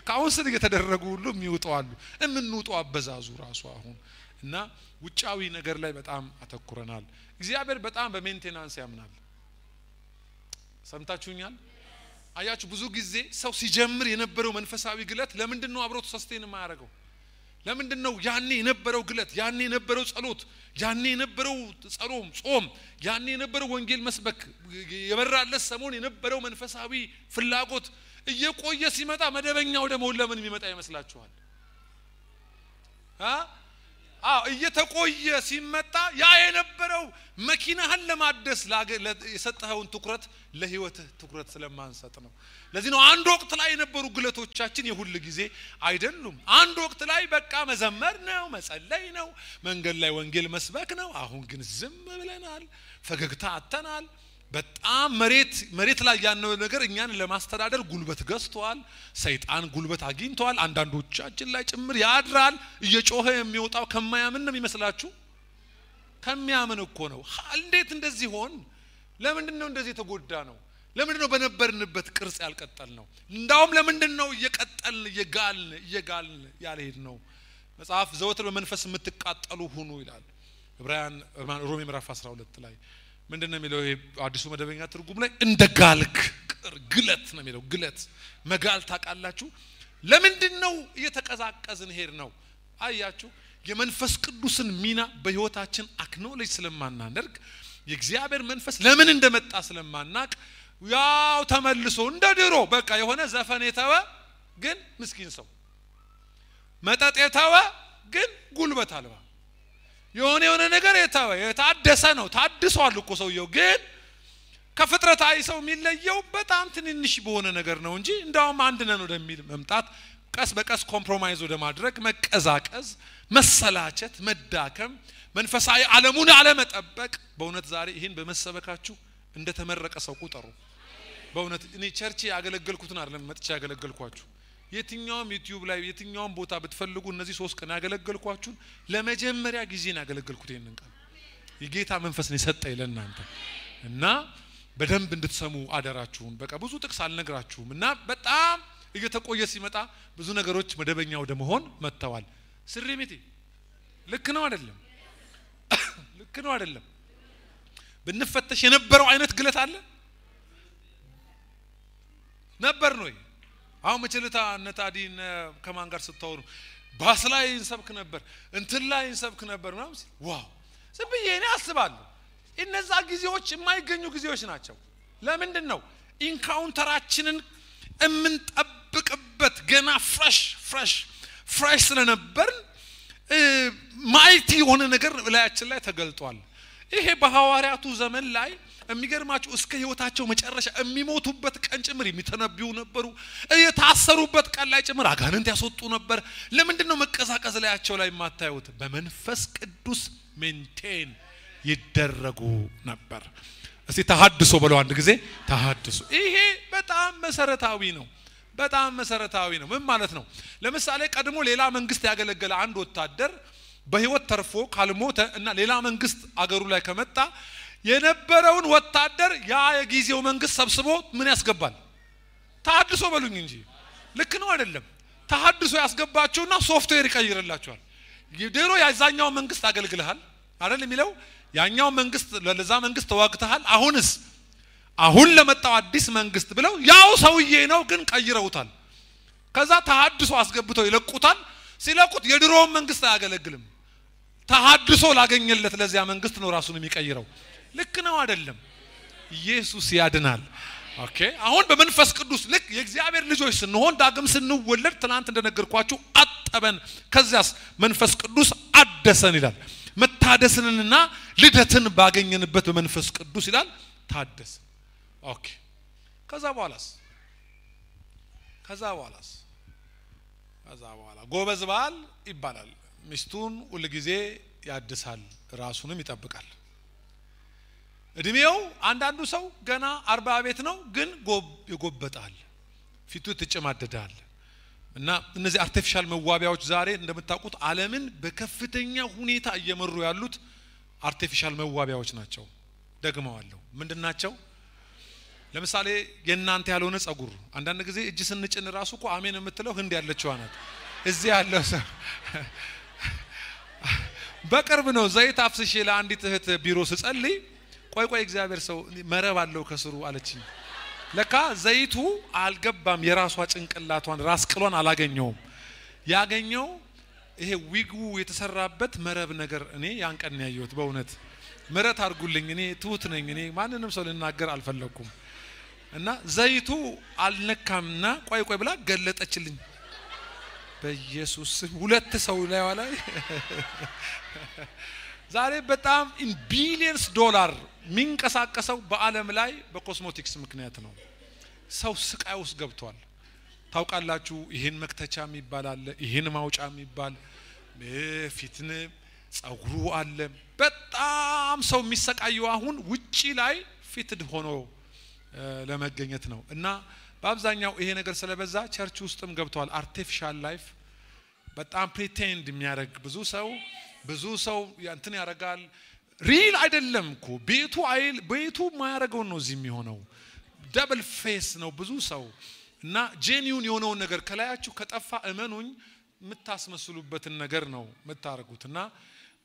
counseling የተደረጉ ሁሉ የሚውጡ አሉ። እምንውጠው አበዛዙ ራሱ አሁን እና ውጫዊ ነገር ላይ በጣም አተኩረናል። እግዚአብሔር በጣም በ maintenance ያምናል። ሰምታችሁኛል? አያችሁ፣ ብዙ ጊዜ ሰው ሲጀምር የነበረው መንፈሳዊ ግለት ለምንድን ነው አብሮት sustain የማያደርገው? ለምንድን ነው ያኔ የነበረው ግለት፣ ያኔ የነበረው ጸሎት፣ ያኔ የነበረው ጾም፣ ያኔ የነበረው ወንጌል መስበክ፣ የበራለት ሰሞን የነበረው መንፈሳዊ ፍላጎት እየቆየ ሲመጣ መደበኛ ወደ መሆን ለምን የሚመጣ ይመስላችኋል? አዎ እየተቆየ ሲመጣ ያ የነበረው መኪናህን ለማደስ የሰጠኸውን ትኩረት ለህይወትህ ትኩረት ስለማንሰጥ ነው። ለዚህ ነው አንድ ወቅት ላይ የነበሩ ግለቶቻችን የሁል ጊዜ አይደሉም። አንድ ወቅት ላይ በቃ መዘመር ነው፣ መጸለይ ነው፣ መንገድ ላይ ወንጌል መስበክ ነው። አሁን ግን ዝም ብለናል፣ ፈገግታ አጥተናል። በጣም መሬት ላይ ያለው ነገር እኛን ለማስተዳደር ጉልበት ገዝቷል። ሰይጣን ጉልበት አግኝቷል። አንዳንዶቻችን ላይ ጭምር ያድራል። እየጮኸ የሚወጣው ከማያምን ነው የሚመስላችሁ? ከሚያምን እኮ ነው። እንዴት እንደዚህ ሆን? ለምንድን ነው እንደዚህ የተጎዳ ነው? ለምንድን ነው በነበርንበት ቅርጽ ያልቀጠል ነው? እንዳውም ለምንድን ነው እየቀጠልን እየጋልን ያልሄድ ነው? መጽሐፍ ዘወትር በመንፈስ የምትቃጠሉ ሁኑ ይላል። ዕብራውያን ሮሜ ምዕራፍ 12 ላይ ምንድነው የሚለው? አዲሱ መደበኛ ትርጉም ላይ እንደ ጋልክ ግለት ነው የሚለው። ግለት መጋል ታውቃላችሁ? ለምንድነው እየተቀዛቀዝን ሄድ ነው? አያችሁ፣ የመንፈስ ቅዱስን ሚና በህይወታችን acknowledge ስለማናደርግ፣ የእግዚአብሔር መንፈስ ለምን እንደመጣ ስለማናቅ፣ ያው ተመልሶ እንደ ድሮ በቃ የሆነ ዘፈን የተወ ግን ምስኪን ሰው፣ መጠጥ የተወ ግን ጉልበት አልባ፣ የሆነ ነገር የተወ የታደሰ ነው። ታድሷል እኮ ሰውየው፣ ግን ከፍጥረታዊ ሰው የሚለየው በጣም ትንንሽ በሆነ ነገር ነው እንጂ እንዳውም አንድ ነን ወደሚል መምጣት፣ ቀስ በቀስ compromise ወደ ማድረግ፣ መቀዛቀዝ፣ መሰላቸት፣ መዳከም፣ መንፈሳዊ ዓለሙን አለመጠበቅ። በእውነት ዛሬ ይህን በመሰበካችሁ እንደተመረቀ ሰው ቁጠሩ። በእውነት እኔ church ያገለገልኩትን አይደለም መጥቼ ያገለገልኳችሁ። የትኛውም ዩቲዩብ ላይ የትኛውም ቦታ ብትፈልጉ እነዚህ 3 ቀን ያገለገልኳችሁን ለመጀመሪያ ጊዜ ነው ያገለገልኩት። ይሄንን ቃል የጌታ መንፈስ ነው የሰጠኝ ለእናንተ እና በደንብ እንድትሰሙ አደራችሁን። በቃ ብዙ ጥቅስ አልነግራችሁም እና በጣም እየተቆየ ሲመጣ ብዙ ነገሮች መደበኛ ወደ መሆን መጥተዋል። ስሪሚቲ ልክ ነው አይደለም? ልክ ነው አይደለም? ብንፈተሽ የነበረው አይነት ግለት አለ ነበር ነው። አሁን መቸለታ ነታዲን ከማን ጋር ስታወሩ ባስ ላይ እንሰብክ ነበር፣ እንትን ላይ እንሰብክ ነበር ምናምን ሲል wow ዝም ብዬ እኔ አስባለሁ። እነዛ ጊዜዎች የማይገኙ ጊዜዎች ናቸው። ለምንድን ነው encounter ኣችንን እምንጠብቅበት ገና fresh fresh fresh ስለነበርን mighty የሆነ ነገር ላያችን ላይ ተገልጧል። ይሄ በሐዋርያቱ ዘመን ላይ የሚገርማችሁ እስከ ህይወታቸው መጨረሻ የሚሞቱበት ቀን ጭምር የሚተነብዩ ነበሩ። የታሰሩበት ቀን ላይ ጭምር አጋንንት ያስወጡ ነበር። ለምንድን ነው መቀዛቀዝ ላያቸው ላይ የማታዩት? በመንፈስ ቅዱስ maintain ይደረጉ ነበር። እስቲ ተሐድሶ በለው አንድ ጊዜ ተሐድሶ። ይሄ በጣም መሰረታዊ ነው። በጣም መሰረታዊ ነው። ምን ማለት ነው? ለምሳሌ ቀድሞ ሌላ መንግስት ያገለገለ አንድ ወታደር በህይወት ተርፎ ካልሞተ እና ሌላ መንግስት አገሩ ላይ ከመጣ የነበረውን ወታደር ያ የጊዜው መንግስት ሰብስቦ ምን ያስገባል? ተሐድሶ በሉኝ እንጂ ልክ ነው አይደለም? ተሐድሶ ያስገባቸውና ሶፍትዌር ይቀይርላቸዋል። ድሮ ያዛኛው መንግስት አገልግለሃል አይደል የሚለው ያኛው መንግስት ለዛ መንግስት ተዋግተሃል፣ አሁንስ አሁን ለመጣው አዲስ መንግስት ብለው ያው ሰውዬ ነው ግን ቀይረውታል። ከዛ ተሐድሶ አስገብተው ይለቁታል። ሲለቁት የድሮውን መንግስት አያገለግልም። ተሐድሶ ላገኘለት ለዚያ መንግስት ነው ራሱን የሚቀይረው። ልክ ነው አይደለም? ኢየሱስ ያድናል። okay፣ አሁን በመንፈስ ቅዱስ ልክ የእግዚአብሔር ልጆች ስንሆን ዳግም ስንወለድ ትናንት እንደነገርኳችሁ አጠበን፣ ከዚያስ መንፈስ ቅዱስ አደሰን ይላል። መታደስንና ልደትን ባገኘንበት በመንፈስ ቅዱስ ይላል ታደስን። okay፣ ከዛ በኋላስ ከዛ በኋላስ ከዛ በኋላ ጎበዝ ባል ይባላል። ሚስቱን ሁል ጊዜ ያድሳል፣ ራሱንም ይጠብቃል። እድሜው አንዳንዱ ሰው ገና 40 ቤት ነው ግን ይጎበጣል፣ ፊቱ ትጨማደዳል። እና እነዚህ artificial መዋቢያዎች ዛሬ እንደምታውቁት ዓለምን በከፍተኛ ሁኔታ እየመሩ ያሉት artificial መዋቢያዎች ናቸው። ደግመዋለሁ፣ ምንድን ናቸው? ለምሳሌ የእናንተ ያልሆነ ጸጉር፣ አንዳንድ ጊዜ እጅ ስንጭን ራሱ እኮ አሜን የምትለው ህንድ ያለችዋ ናት። እዚህ ያለው ሰው በቅርብ ነው ዘይት አፍስሼ ለአንዲት እህት ቢሮ ስጸልይ ቆይ ቆይ እግዚአብሔር ሰው መረብ አለው ከስሩ አለችኝ። ለካ ዘይቱ አልገባም፣ የራሷ ጭንቅላቷን ራስ ቅሏን አላገኘውም። ያገኘው ይሄ ዊጉ የተሰራበት መረብ ነገር። እኔ ያን ቀን ያየሁት በእውነት ምሕረት አድርጉልኝ፣ እኔ ትሁት ነኝ፣ እኔ ማንንም ሰው ልናገር አልፈለኩም። እና ዘይቱ አልነካምና ቆይ ቆይ ብላ ገለጠችልኝ። በኢየሱስ ስም ሁለት ሰው ላይ ላይ ዛሬ በጣም in billions dollar የሚንቀሳቀሰው በዓለም ላይ በኮስሞቲክስ ምክንያት ነው። ሰው ስቃይ ውስጥ ገብቷል። ታውቃላችሁ፣ ይህን መክተቻ የሚባል አለ፣ ይህን ማውጫ የሚባል ፊትን፣ ጸጉሩ አለ። በጣም ሰው የሚሰቃየው አሁን ውጪ ላይ fitted ሆኖ ለመገኘት ነው። እና በአብዛኛው ይሄ ነገር ስለበዛ church ውስጥም ገብተዋል። artificial life በጣም pretend የሚያደርግ ብዙ ሰው እንትን ያደርጋል። real አይደለም እኮ ቤቱ አይል ቤቱ የማያደርገውን ነው እዚህ የሚሆነው። double face ነው ብዙ ሰው እና genuine የሆነውን ነገር ከላያችሁ ከጠፋ እመኑኝ የምታስመስሉበትን ነገር ነው የምታደርጉት። እና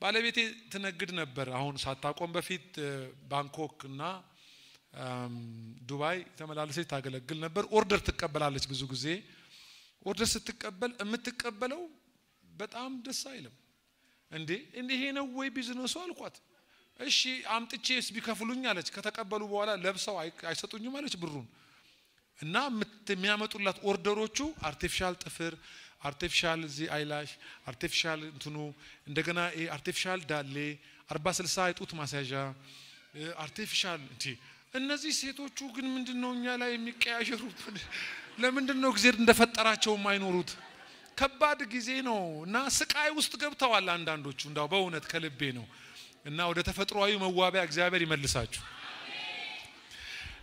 ባለቤቴ ትነግድ ነበር። አሁን ሳታቆም በፊት ባንኮክ እና ዱባይ ተመላለሰች ታገለግል ነበር። order ትቀበላለች። ብዙ ጊዜ order ስትቀበል የምትቀበለው በጣም ደስ አይልም። እንዴ ይሄ ነው ወይ ቢዝነሱ አልኳት። እሺ አምጥቼስ ቢከፍሉኝ አለች። ከተቀበሉ በኋላ ለብሰው አይሰጡኝም አለች ብሩን። እና የሚያመጡላት order ኦቹ artificial ጥፍር፣ artificial እዚህ eyelash፣ artificial እንትኑ፣ እንደገና artificial ዳሌ፣ 40-60 የጡት ማስያዣ artificial እንቲ። እነዚህ ሴቶቹ ግን ምንድን ነው እኛ ላይ የሚቀያየሩብን? ለምንድን ነው እግዚአብሔር እንደፈጠራቸው የማይኖሩት? ከባድ ጊዜ ነው እና ስቃይ ውስጥ ገብተዋል አንዳንዶቹ። እንዳው በእውነት ከልቤ ነው እና ወደ ተፈጥሯዊ መዋቢያ እግዚአብሔር ይመልሳችሁ።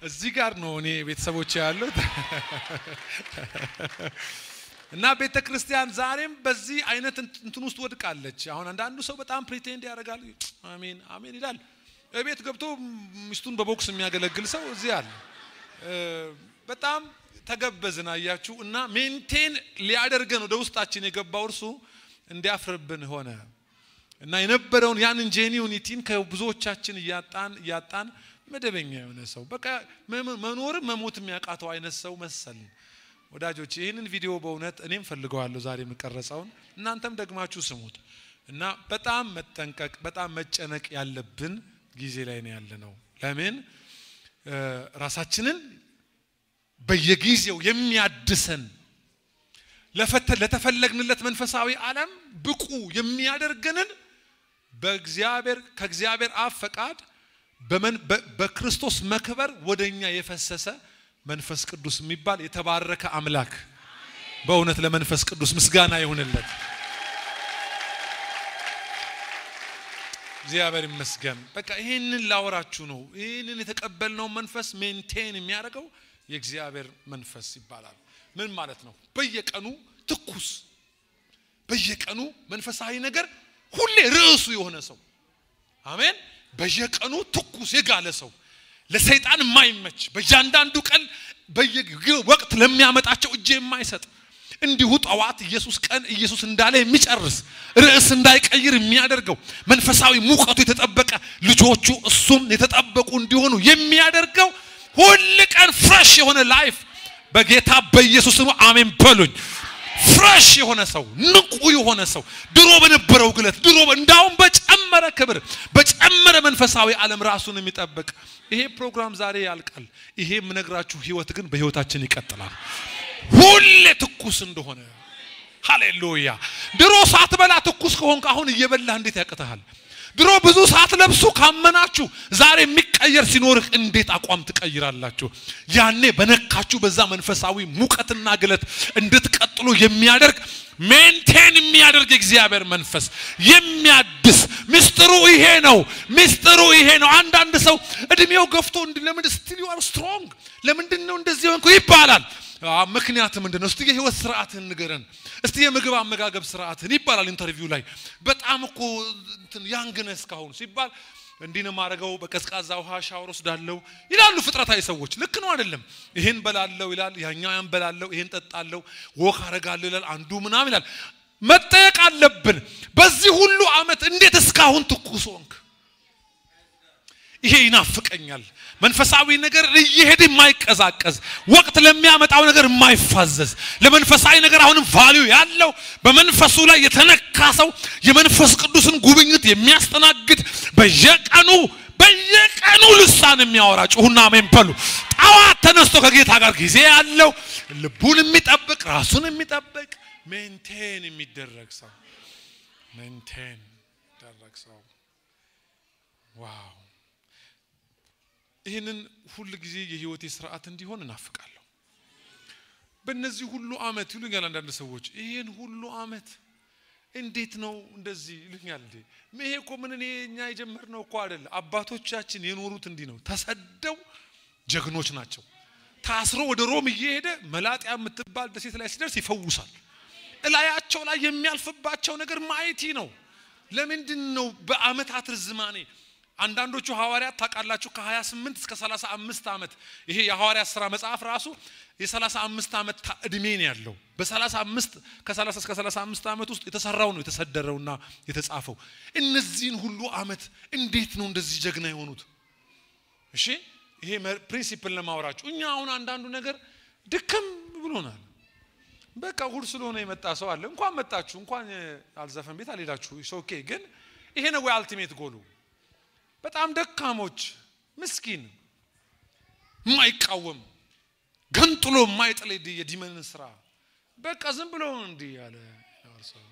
እዚህ ጋር ነው እኔ ቤተሰቦቼ ያሉት። እና ቤተክርስቲያን ዛሬም በዚህ አይነት እንትን ውስጥ ወድቃለች። አሁን አንዳንዱ ሰው በጣም pretend ያደርጋል፣ አሜን አሜን ይላል። ቤት ገብቶ ሚስቱን በቦክስ የሚያገለግል ሰው እዚህ አለ። በጣም ተገበዝን አያችሁ። እና maintain ሊያደርገን ወደ ውስጣችን የገባው እርሱ እንዲያፍርብን ሆነ። እና የነበረውን ያንን genuinity ን ከብዙዎቻችን እያጣን እያጣን መደበኛ የሆነ ሰው በቃ መኖርም መሞት የሚያቃተው አይነት ሰው መሰልን። ወዳጆች ይህንን ቪዲዮ በእውነት እኔም ፈልገዋለሁ ዛሬ የምቀረጸውን፣ እናንተም ደግማችሁ ስሙት። እና በጣም መጠንቀቅ በጣም መጨነቅ ያለብን ጊዜ ላይ ነው ያለነው። ለምን ራሳችንን በየጊዜው የሚያድሰን ለተፈለግንለት መንፈሳዊ ዓለም ብቁ የሚያደርገንን በእግዚአብሔር ከእግዚአብሔር አብ ፈቃድ በክርስቶስ መክበር ወደኛ የፈሰሰ መንፈስ ቅዱስ የሚባል የተባረከ አምላክ፣ በእውነት ለመንፈስ ቅዱስ ምስጋና ይሁንለት። እግዚአብሔር ይመስገን። በቃ ይሄንን ላወራችሁ ነው። ይሄንን የተቀበልነው መንፈስ maintain የሚያደርገው የእግዚአብሔር መንፈስ ይባላል። ምን ማለት ነው? በየቀኑ ትኩስ፣ በየቀኑ መንፈሳዊ ነገር ሁሌ ርዕሱ የሆነ ሰው፣ አሜን። በየቀኑ ትኩስ የጋለ ሰው፣ ለሰይጣን የማይመች፣ በእያንዳንዱ ቀን በየወቅት ለሚያመጣቸው እጅ የማይሰጥ፣ እንዲሁ ጠዋት ኢየሱስ ቀን ኢየሱስ እንዳለ የሚጨርስ፣ ርዕስ እንዳይቀይር የሚያደርገው፣ መንፈሳዊ ሙቀቱ የተጠበቀ፣ ልጆቹ እሱም የተጠበቁ እንዲሆኑ የሚያደርገው፣ ሁል ቀን fresh የሆነ life፣ በጌታ በኢየሱስ ስም አሜን በሉኝ። Fresh የሆነ ሰው፣ ንቁ የሆነ ሰው፣ ድሮ በነበረው ግለት ድሮ እንዳውም በጨመረ ክብር በጨመረ መንፈሳዊ ዓለም ራሱን የሚጠብቅ። ይሄ ፕሮግራም ዛሬ ያልቃል። ይሄ የምነግራችሁ ህይወት ግን በህይወታችን ይቀጥላል። ሁሌ ትኩስ እንደሆነ፣ ሃሌሉያ። ድሮ ሳትበላ ትኩስ ከሆንክ አሁን እየበላህ እንዴት ያቅትሃል? ድሮ ብዙ ሳትለብሱ ካመናችሁ ዛሬ የሚቀየር ሲኖርህ እንዴት አቋም ትቀይራላችሁ? ያኔ በነካችሁ በዛ መንፈሳዊ ሙቀትና ግለት እንድትቀጥሉ የሚያደርግ፣ maintain የሚያደርግ የእግዚአብሔር መንፈስ የሚያድስ። ምስጢሩ ይሄ ነው። ምስጢሩ ይሄ ነው። አንዳንድ ሰው እድሜው ገፍቶ ለምን still you are strong፣ ለምንድን ነው እንደዚህ ሆንኩ ይባላል። ምክንያት ምንድን ነው? እስቲ የህይወት ስርዓትህን ንገረን፣ እስቲ የምግብ አመጋገብ ስርዓትህን ይባላል interview ላይ። በጣም እኮ እንትን young ነህ እስካሁን ሲባል እንዲህ ነው የማደርገው፣ በቀዝቃዛ ውሃ ሻወር ወስዳለሁ ይላሉ ፍጥረታዊ ሰዎች። ልክ ነው አይደለም? ይሄን በላለው ይላል፣ ያኛው ያን በላለው፣ ይሄን ጠጣለው፣ walk አረጋለሁ ይላል፣ አንዱ ምናምን ይላል። መጠየቅ አለብን። በዚህ ሁሉ አመት እንዴት እስካሁን ትኩስ ሆንክ? ይሄ ይናፍቀኛል። መንፈሳዊ ነገር እየሄደ የማይቀዛቀዝ፣ ወቅት ለሚያመጣው ነገር የማይፋዘዝ፣ ለመንፈሳዊ ነገር አሁንም value ያለው፣ በመንፈሱ ላይ የተነካ ሰው፣ የመንፈስ ቅዱስን ጉብኝት የሚያስተናግድ፣ በየቀኑ በየቀኑ ልሳን የሚያወራ፣ ጩሁና አሜን በሉ። ጠዋት ተነስቶ ከጌታ ጋር ጊዜ ያለው፣ ልቡን የሚጠብቅ፣ ራሱን የሚጠብቅ፣ maintain የሚደረግ ሰው፣ maintain የሚደረግ ሰው። Wow! ይህንን ሁል ጊዜ የህይወቴ ስርዓት እንዲሆን እናፍቃለሁ። በእነዚህ ሁሉ አመት ይሉኛል አንዳንድ ሰዎች፣ ይህን ሁሉ አመት እንዴት ነው እንደዚህ ይሉኛል። እንዴ ይሄ እኮ ምን እኔ እኛ የጀመርነው እኮ አይደለ። አባቶቻችን የኖሩት እንዲህ ነው። ተሰደው ጀግኖች ናቸው። ታስሮ ወደ ሮም እየሄደ መላጥያ የምትባል ደሴት ላይ ሲደርስ ይፈውሳል። እላያቸው ላይ የሚያልፍባቸው ነገር mighty ነው። ለምንድን ነው በአመታት ርዝማኔ አንዳንዶቹ ሐዋርያት ታውቃላችሁ ከ28 እስከ 35 ዓመት፣ ይሄ የሐዋርያት ስራ መጽሐፍ ራሱ የ35 ዓመት እድሜ ነው ያለው። በ35 ከ30 እስከ 35 ዓመት ውስጥ የተሰራው ነው የተሰደረውና የተጻፈው። እነዚህን ሁሉ ዓመት እንዴት ነው እንደዚህ ጀግና የሆኑት? እሺ ይሄ principle ለማውራችሁ። እኛ አሁን አንዳንዱ ነገር ድክም ብሎናል። በቃ እሁድ ስለሆነ የመጣ ሰው አለ። እንኳን መጣችሁ፣ እንኳን አልዘፈን ቤት አልሄዳችሁ። Okay፣ ግን ይሄ ነው ወይ ultimate goal ኡ? በጣም ደካሞች፣ ምስኪን፣ የማይቃወም፣ ገንጥሎ የማይጥል የ demon ን ስራ፣ በቃ ዝም ብሎ እንዲህ ያለ ሰው።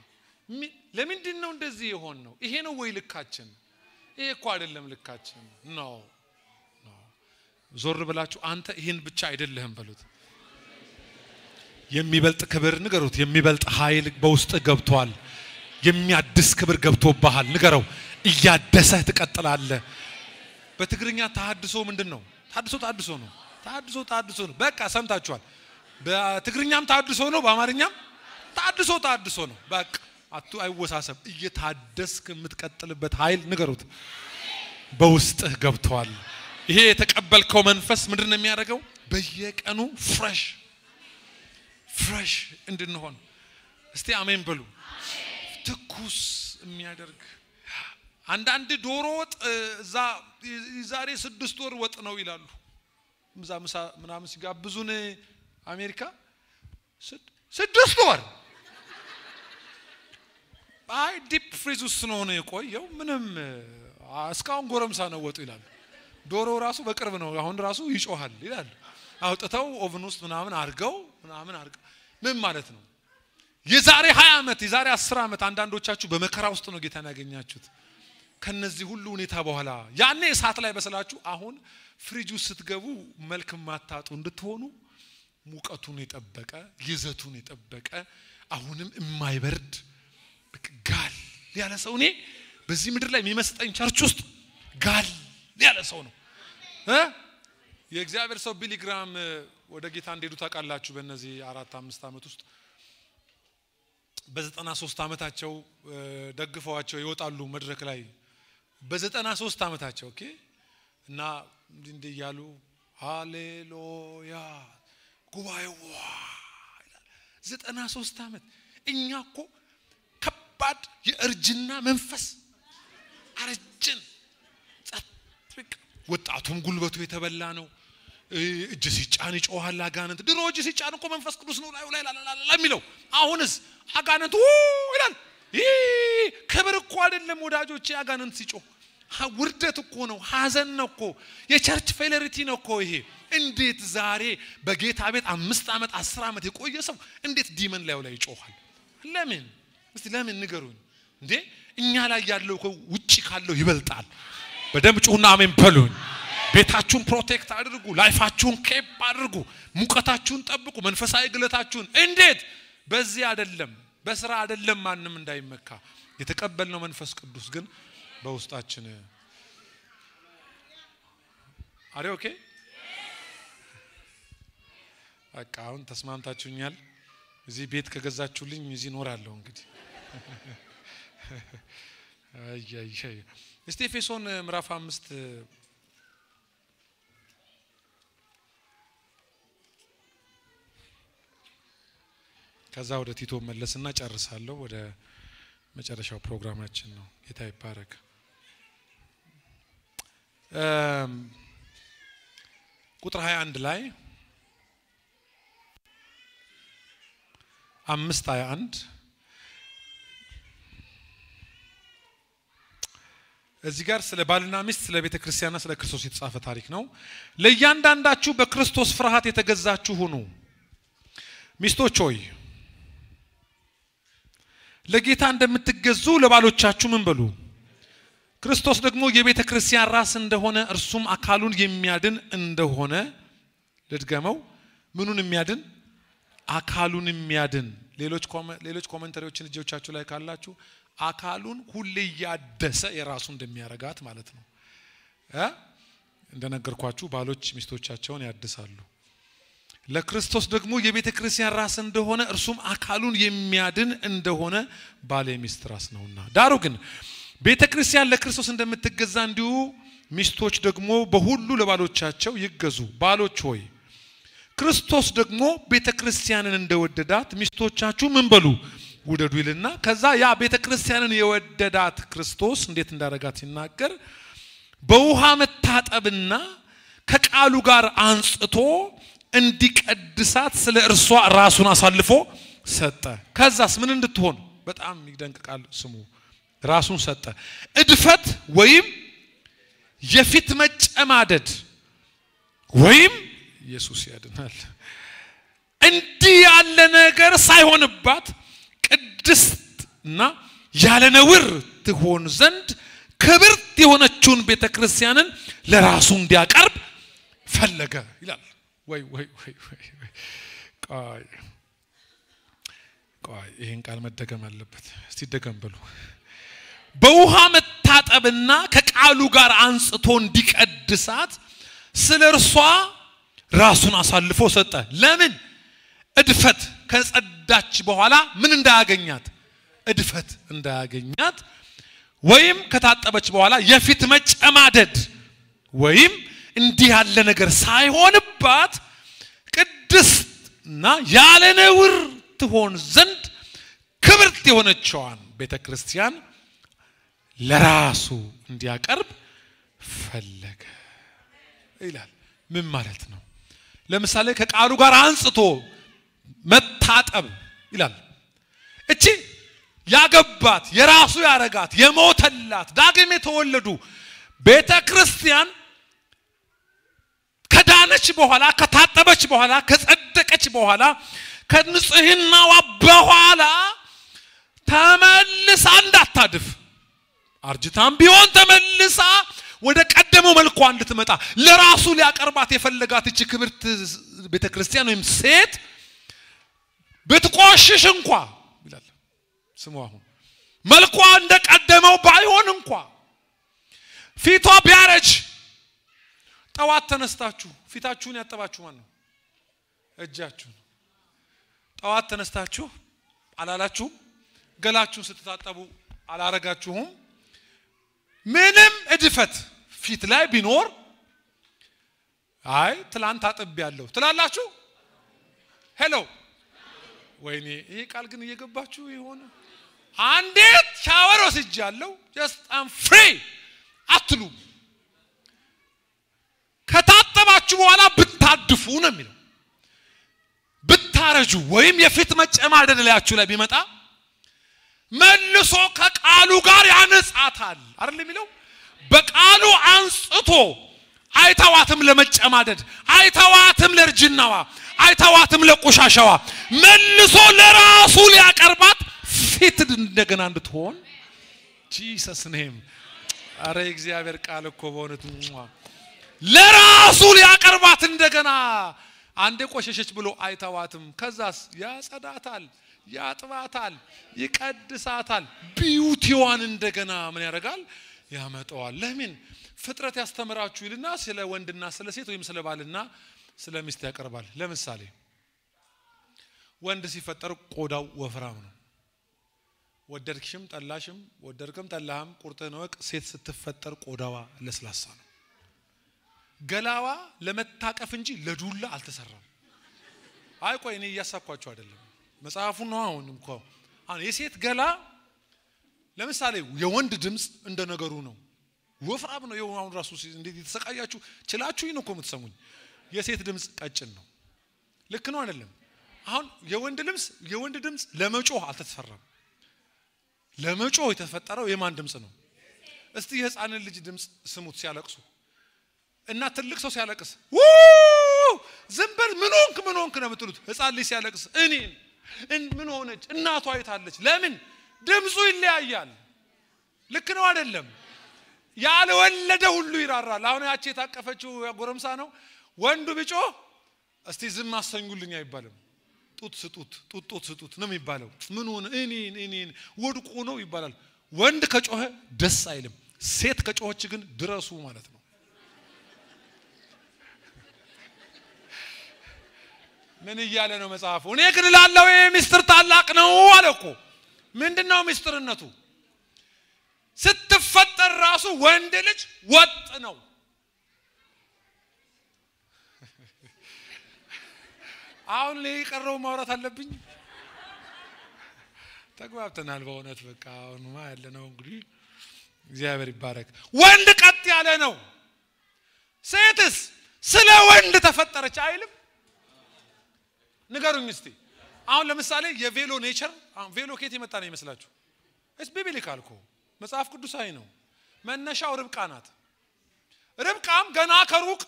ለምንድን ነው እንደዚህ የሆን ነው? ይሄ ነው ወይ ልካችን? ይሄ እኮ አይደለም ልካችን። No፣ no። ዞር ብላችሁ አንተ ይህን ብቻ አይደለህም በሉት። የሚበልጥ ክብር ንገሩት። የሚበልጥ ኃይል በውስጥ ገብቷል። የሚያድስ ክብር ገብቶብሃል። ንገረው። እያደሰህ ትቀጥላለህ። በትግርኛ ተሐድሶ ምንድን ነው? ተሐድሶ ተሐድሶ ነው። ተሐድሶ ተሐድሶ ነው። በቃ ሰምታችኋል። በትግርኛም ተሐድሶ ነው፣ በአማርኛም ታድሶ ታድሶ ነው። በቃ አቱ አይወሳሰብ። እየታደስክ የምትቀጥልበት ኃይል ንገሩት በውስጥህ ገብቷል። ይሄ የተቀበልከው መንፈስ ምንድን ነው የሚያደርገው? በየቀኑ fresh fresh እንድንሆን እስቲ አሜን በሉ። ትኩስ የሚያደርግ አንዳንድ ዶሮ ወጥ እዛ ዛሬ 6 ወር ወጥ ነው ይላሉ። ምዛ ምሳ ምናምን ሲጋብዙን አሜሪካ 6 ወር አይ deep freeze ውስጥ ነው የቆየው፣ ምንም እስካሁን ጎረምሳ ነው ወጡ ይላሉ። ዶሮ ራሱ በቅርብ ነው አሁን ራሱ ይጮሃል ይላሉ። አውጥተው oven ውስጥ ምናምን አርገው ምናምን አርገው ምን ማለት ነው? የዛሬ 20 ዓመት የዛሬ 10 ዓመት አንዳንዶቻችሁ በመከራ ውስጥ ነው ጌታን ያገኛችሁት። ከነዚህ ሁሉ ሁኔታ በኋላ ያኔ እሳት ላይ በሰላችሁ፣ አሁን ፍሪጅ ውስጥ ስትገቡ መልክ ማታጡ እንድትሆኑ ሙቀቱን የጠበቀ ይዘቱን የጠበቀ አሁንም የማይበርድ ጋል ያለ ሰው እኔ በዚህ ምድር ላይ የሚመስጠኝ church ውስጥ ጋል ያለ ሰው ነው። የእግዚአብሔር ሰው ቢሊ ግራም ወደ ጌታ እንደሄዱ ታውቃላችሁ። በእነዚህ 4-5 ዓመት ውስጥ በ93 ዓመታቸው ደግፈዋቸው ይወጣሉ መድረክ ላይ በ93 ዓመታቸው። okay እና እንዲህ እያሉ ሃሌሉያ ጉባኤው ይላል። 93 ዓመት። እኛ እኮ ከባድ የእርጅና መንፈስ አረጅን። ጸጥ ወጣቱም ጉልበቱ የተበላ ነው። እጅ ሲጫን ይጮሃል አጋንንት። ድሮ እጅ ሲጫን እኮ መንፈስ ቅዱስ ነው ላይ ላይ ላላላ የሚለው፣ አሁንስ አጋንንት ይላል። ይህ ክብር እኮ አይደለም ወዳጆቼ። አጋንንት ሲጮህ ውርደት እኮ ነው፣ ሀዘን ነው እኮ፣ የ church failure ነው እኮ ይሄ። እንዴት ዛሬ በጌታ ቤት 5 ዓመት 10 ዓመት የቆየ ሰው እንዴት demon ላይ ላይ ይጮሃል? ለምን እስቲ ለምን ንገሩኝ እንዴ? እኛ ላይ ያለው እኮ ውጪ ካለው ይበልጣል። በደንብ ጩሁና አሜን በሉኝ። ቤታችሁን protect አድርጉ፣ life ኣችሁን keep አድርጉ፣ ሙቀታችሁን ጠብቁ፣ መንፈሳዊ ግለታችሁን። እንዴት? በዚህ አይደለም፣ በስራ አይደለም፣ ማንም እንዳይመካ። የተቀበልነው መንፈስ ቅዱስ ግን በውስጣችን አሬ okay። በቃ አሁን ተስማምታችሁኛል። እዚህ ቤት ከገዛችሁልኝ እዚህ እኖራለሁ እንግዲህ። አይ አይ እስቲ ኤፌሶን ምዕራፍ 5 ከዛ ወደ ቲቶ መለስና ጨርሳለሁ። ወደ መጨረሻው ፕሮግራማችን ነው። ጌታ ይባረክ። ቁጥር 21 ላይ 5:21 እዚህ ጋር ስለ ባልና ሚስት፣ ስለ ቤተ ክርስቲያንና ስለ ክርስቶስ የተጻፈ ታሪክ ነው። ለእያንዳንዳችሁ በክርስቶስ ፍርሃት የተገዛችሁ ሁኑ። ሚስቶች ሆይ ለጌታ እንደምትገዙ ለባሎቻችሁ ምን በሉ። ክርስቶስ ደግሞ የቤተ ክርስቲያን ራስ እንደሆነ እርሱም አካሉን የሚያድን እንደሆነ። ልድገመው፣ ምኑን የሚያድን? አካሉን የሚያድን። ሌሎች commentary ዎችን እጆቻችሁ ላይ ካላችሁ አካሉን ሁሌ እያደሰ የራሱ እንደሚያረጋት ማለት ነው። እንደነገርኳችሁ ባሎች ሚስቶቻቸውን ያድሳሉ። ለክርስቶስ ደግሞ የቤተ ክርስቲያን ራስ እንደሆነ እርሱም አካሉን የሚያድን እንደሆነ ባል የሚስት ራስ ነውና። ዳሩ ግን ቤተ ክርስቲያን ለክርስቶስ እንደምትገዛ እንዲሁ ሚስቶች ደግሞ በሁሉ ለባሎቻቸው ይገዙ። ባሎች ሆይ ክርስቶስ ደግሞ ቤተ ክርስቲያንን እንደወደዳት ሚስቶቻችሁ ምን በሉ ውደዱ ይልና፣ ከዛ ያ ቤተ ክርስቲያንን የወደዳት ክርስቶስ እንዴት እንዳረጋት ሲናገር በውሃ መታጠብና ከቃሉ ጋር አንጽቶ እንዲቀድሳት ስለ እርሷ ራሱን አሳልፎ ሰጠ። ከዛስ ምን እንድትሆን? በጣም የሚደንቅ ቃል ስሙ። ራሱን ሰጠ። እድፈት ወይም የፊት መጨማደድ ወይም ኢየሱስ ያድናል እንዲህ ያለ ነገር ሳይሆንባት ቅድስትና ያለ ነውር ትሆን ዘንድ ክብርት የሆነችውን ቤተክርስቲያንን ለራሱ እንዲያቀርብ ፈለገ ይላል። ወይ ወይ ወይ ወይ ቆይ ቆይ ይሄን ቃል መደገም አለበት። እስቲ ደገም በሉ። በውሃ መታጠብና ከቃሉ ጋር አንጽቶ እንዲቀድሳት ስለ እርሷ ራሱን አሳልፎ ሰጠ። ለምን? እድፈት ከጸዳች በኋላ ምን እንዳያገኛት? እድፈት እንዳያገኛት፣ ወይም ከታጠበች በኋላ የፊት መጨማደድ ወይም እንዲህ ያለ ነገር ሳይሆንባት ቅድስትና ያለ ነውር ትሆን ዘንድ ክብርት የሆነችዋን ቤተክርስቲያን ለራሱ እንዲያቀርብ ፈለገ ይላል። ምን ማለት ነው? ለምሳሌ ከቃሉ ጋር አንጽቶ መታጠብ ይላል። እቺ ያገባት፣ የራሱ ያረጋት፣ የሞተላት፣ ዳግም የተወለዱ ቤተክርስቲያን ከዳነች በኋላ፣ ከታጠበች በኋላ፣ ከጸደቀች በኋላ፣ ከንጽህናዋ በኋላ ተመልሳ እንዳታድፍ፣ አርጅታም ቢሆን ተመልሳ ወደ ቀደመው መልኳ እንድትመጣ ለራሱ ሊያቀርባት የፈለጋት እቺ ክብርት ቤተክርስቲያን ወይም ሴት ብትቆሽሽ እንኳ ይላል፣ ስሙ፣ አሁን መልኳ እንደቀደመው ባይሆን እንኳ፣ ፊቷ ቢያረጅ፣ ጠዋት ተነስታችሁ ፊታችሁን ያጠባችሁ ማን ነው? እጃችሁን ጠዋት ተነስታችሁ አላላችሁም? ገላችሁን ስትታጠቡ አላረጋችሁም? ምንም እድፈት ፊት ላይ ቢኖር አይ ትላንት አጥቤያለሁ ትላላችሁ? Hello፣ ወይኔ፣ ይሄ ቃል ግን እየገባችሁ ይሆን? አንዴ ሻወር ወስጃለሁ፣ just I'm free አትሉም። ከታጠባችሁ በኋላ ብታድፉ ነው የሚለው። ብታረጁ ወይም የፊት መጨማደድ ላያችሁ ላይ ቢመጣ መልሶ ከቃሉ ጋር ያነጻታል አይደል የሚለው? በቃሉ አንጽቶ አይተዋትም ለመጨማደድ፣ አይተዋትም ለእርጅናዋ፣ አይተዋትም ለቆሻሻዋ። መልሶ ለራሱ ሊያቀርባት ፊት እንደገና እንድትሆን። Jesus name። አረ የእግዚአብሔር ቃል እኮ በእውነት። ለራሱ ሊያቀርባት እንደገና አንዴ ቆሸሸች ብሎ አይተዋትም። ከዛስ ያጸዳታል፣ ያጥባታል፣ ይቀድሳታል። Beauty ዋን እንደገና ምን ያደርጋል? ያመጣዋል። ለምን? ፍጥረት ያስተምራችሁ ይልና ስለ ወንድና ስለ ሴት ወይም ስለ ባልና ስለ ሚስት ያቀርባል። ለምሳሌ ወንድ ሲፈጠር ቆዳው ወፍራም ነው። ወደድክሽም ጠላሽም፣ ወደድክም ጠላህም ቁርጥህን እወቅ። ሴት ስትፈጠር ቆዳዋ ለስላሳ ነው። ገላዋ ለመታቀፍ እንጂ ለዱላ አልተሰራም። አይ ቆይ፣ እኔ እያሳኳቸው አይደለም፣ መጽሐፉ ነው። አሁን እንኳ አሁን የሴት ገላ፣ ለምሳሌ የወንድ ድምፅ እንደ ነገሩ ነው፣ ወፍራም ነው። ይኸው አሁን ራሱ እንዴት የተሰቃያችሁ ችላችሁ ነው እኮ የምትሰሙኝ። የሴት ድምፅ ቀጭን ነው። ልክ ነው አይደለም? አሁን የወንድ ድምፅ ለመጮህ አልተሰራም። ለመጮህ የተፈጠረው የማን ድምፅ ነው? እስቲ የህፃንን ልጅ ድምፅ ስሙት ሲያለቅሱ እና ትልቅ ሰው ሲያለቅስ ዝም በል፣ ምን ሆንክ፣ ምን ሆንክ ነው የምትሉት። ህፃን ልጅ ሲያለቅስ እኔን ምን ሆነች፣ እናቷ አይታለች። ለምን? ድምፁ ይለያያል። ልክ ነው አይደለም? ያልወለደ ሁሉ ይራራል። አሁን ያቺ የታቀፈችው ጎረምሳ ነው። ወንዱ ቢጮህ እስቲ ዝም አሰኙልኝ አይባልም። ጡት ስጡት፣ ጡት ጡት ስጡት ነው የሚባለው። ምን ሆነ፣ እኔን እኔን ወድቆ ነው ይባላል። ወንድ ከጮኸ ደስ አይልም። ሴት ከጮኸች ግን ድረሱ ማለት ነው። ምን እያለ ነው መጽሐፉ? እኔ ግን እላለሁ ይህ ምስጢር ታላቅ ነው አለ እኮ። ምንድን ነው ምስጢርነቱ? ስትፈጠር ራሱ ወንድ ልጅ ወጥ ነው። አሁን ላይ የቀረው ማውራት አለብኝ። ተግባብተናል። በእውነት በቃ አሁንማ ያለነው እንግዲህ እግዚአብሔር ይባረክ። ወንድ ቀጥ ያለ ነው። ሴትስ ስለ ወንድ ተፈጠረች አይልም? ንገሩኝ እስቲ። አሁን ለምሳሌ የቬሎ nature፣ አሁን ቬሎ ከየት የመጣ ነው ይመስላችሁ? It's biblical እኮ፣ መጽሐፍ ቅዱሳዊ ነው። መነሻው ርብቃ ናት። ርብቃም ገና ከሩቅ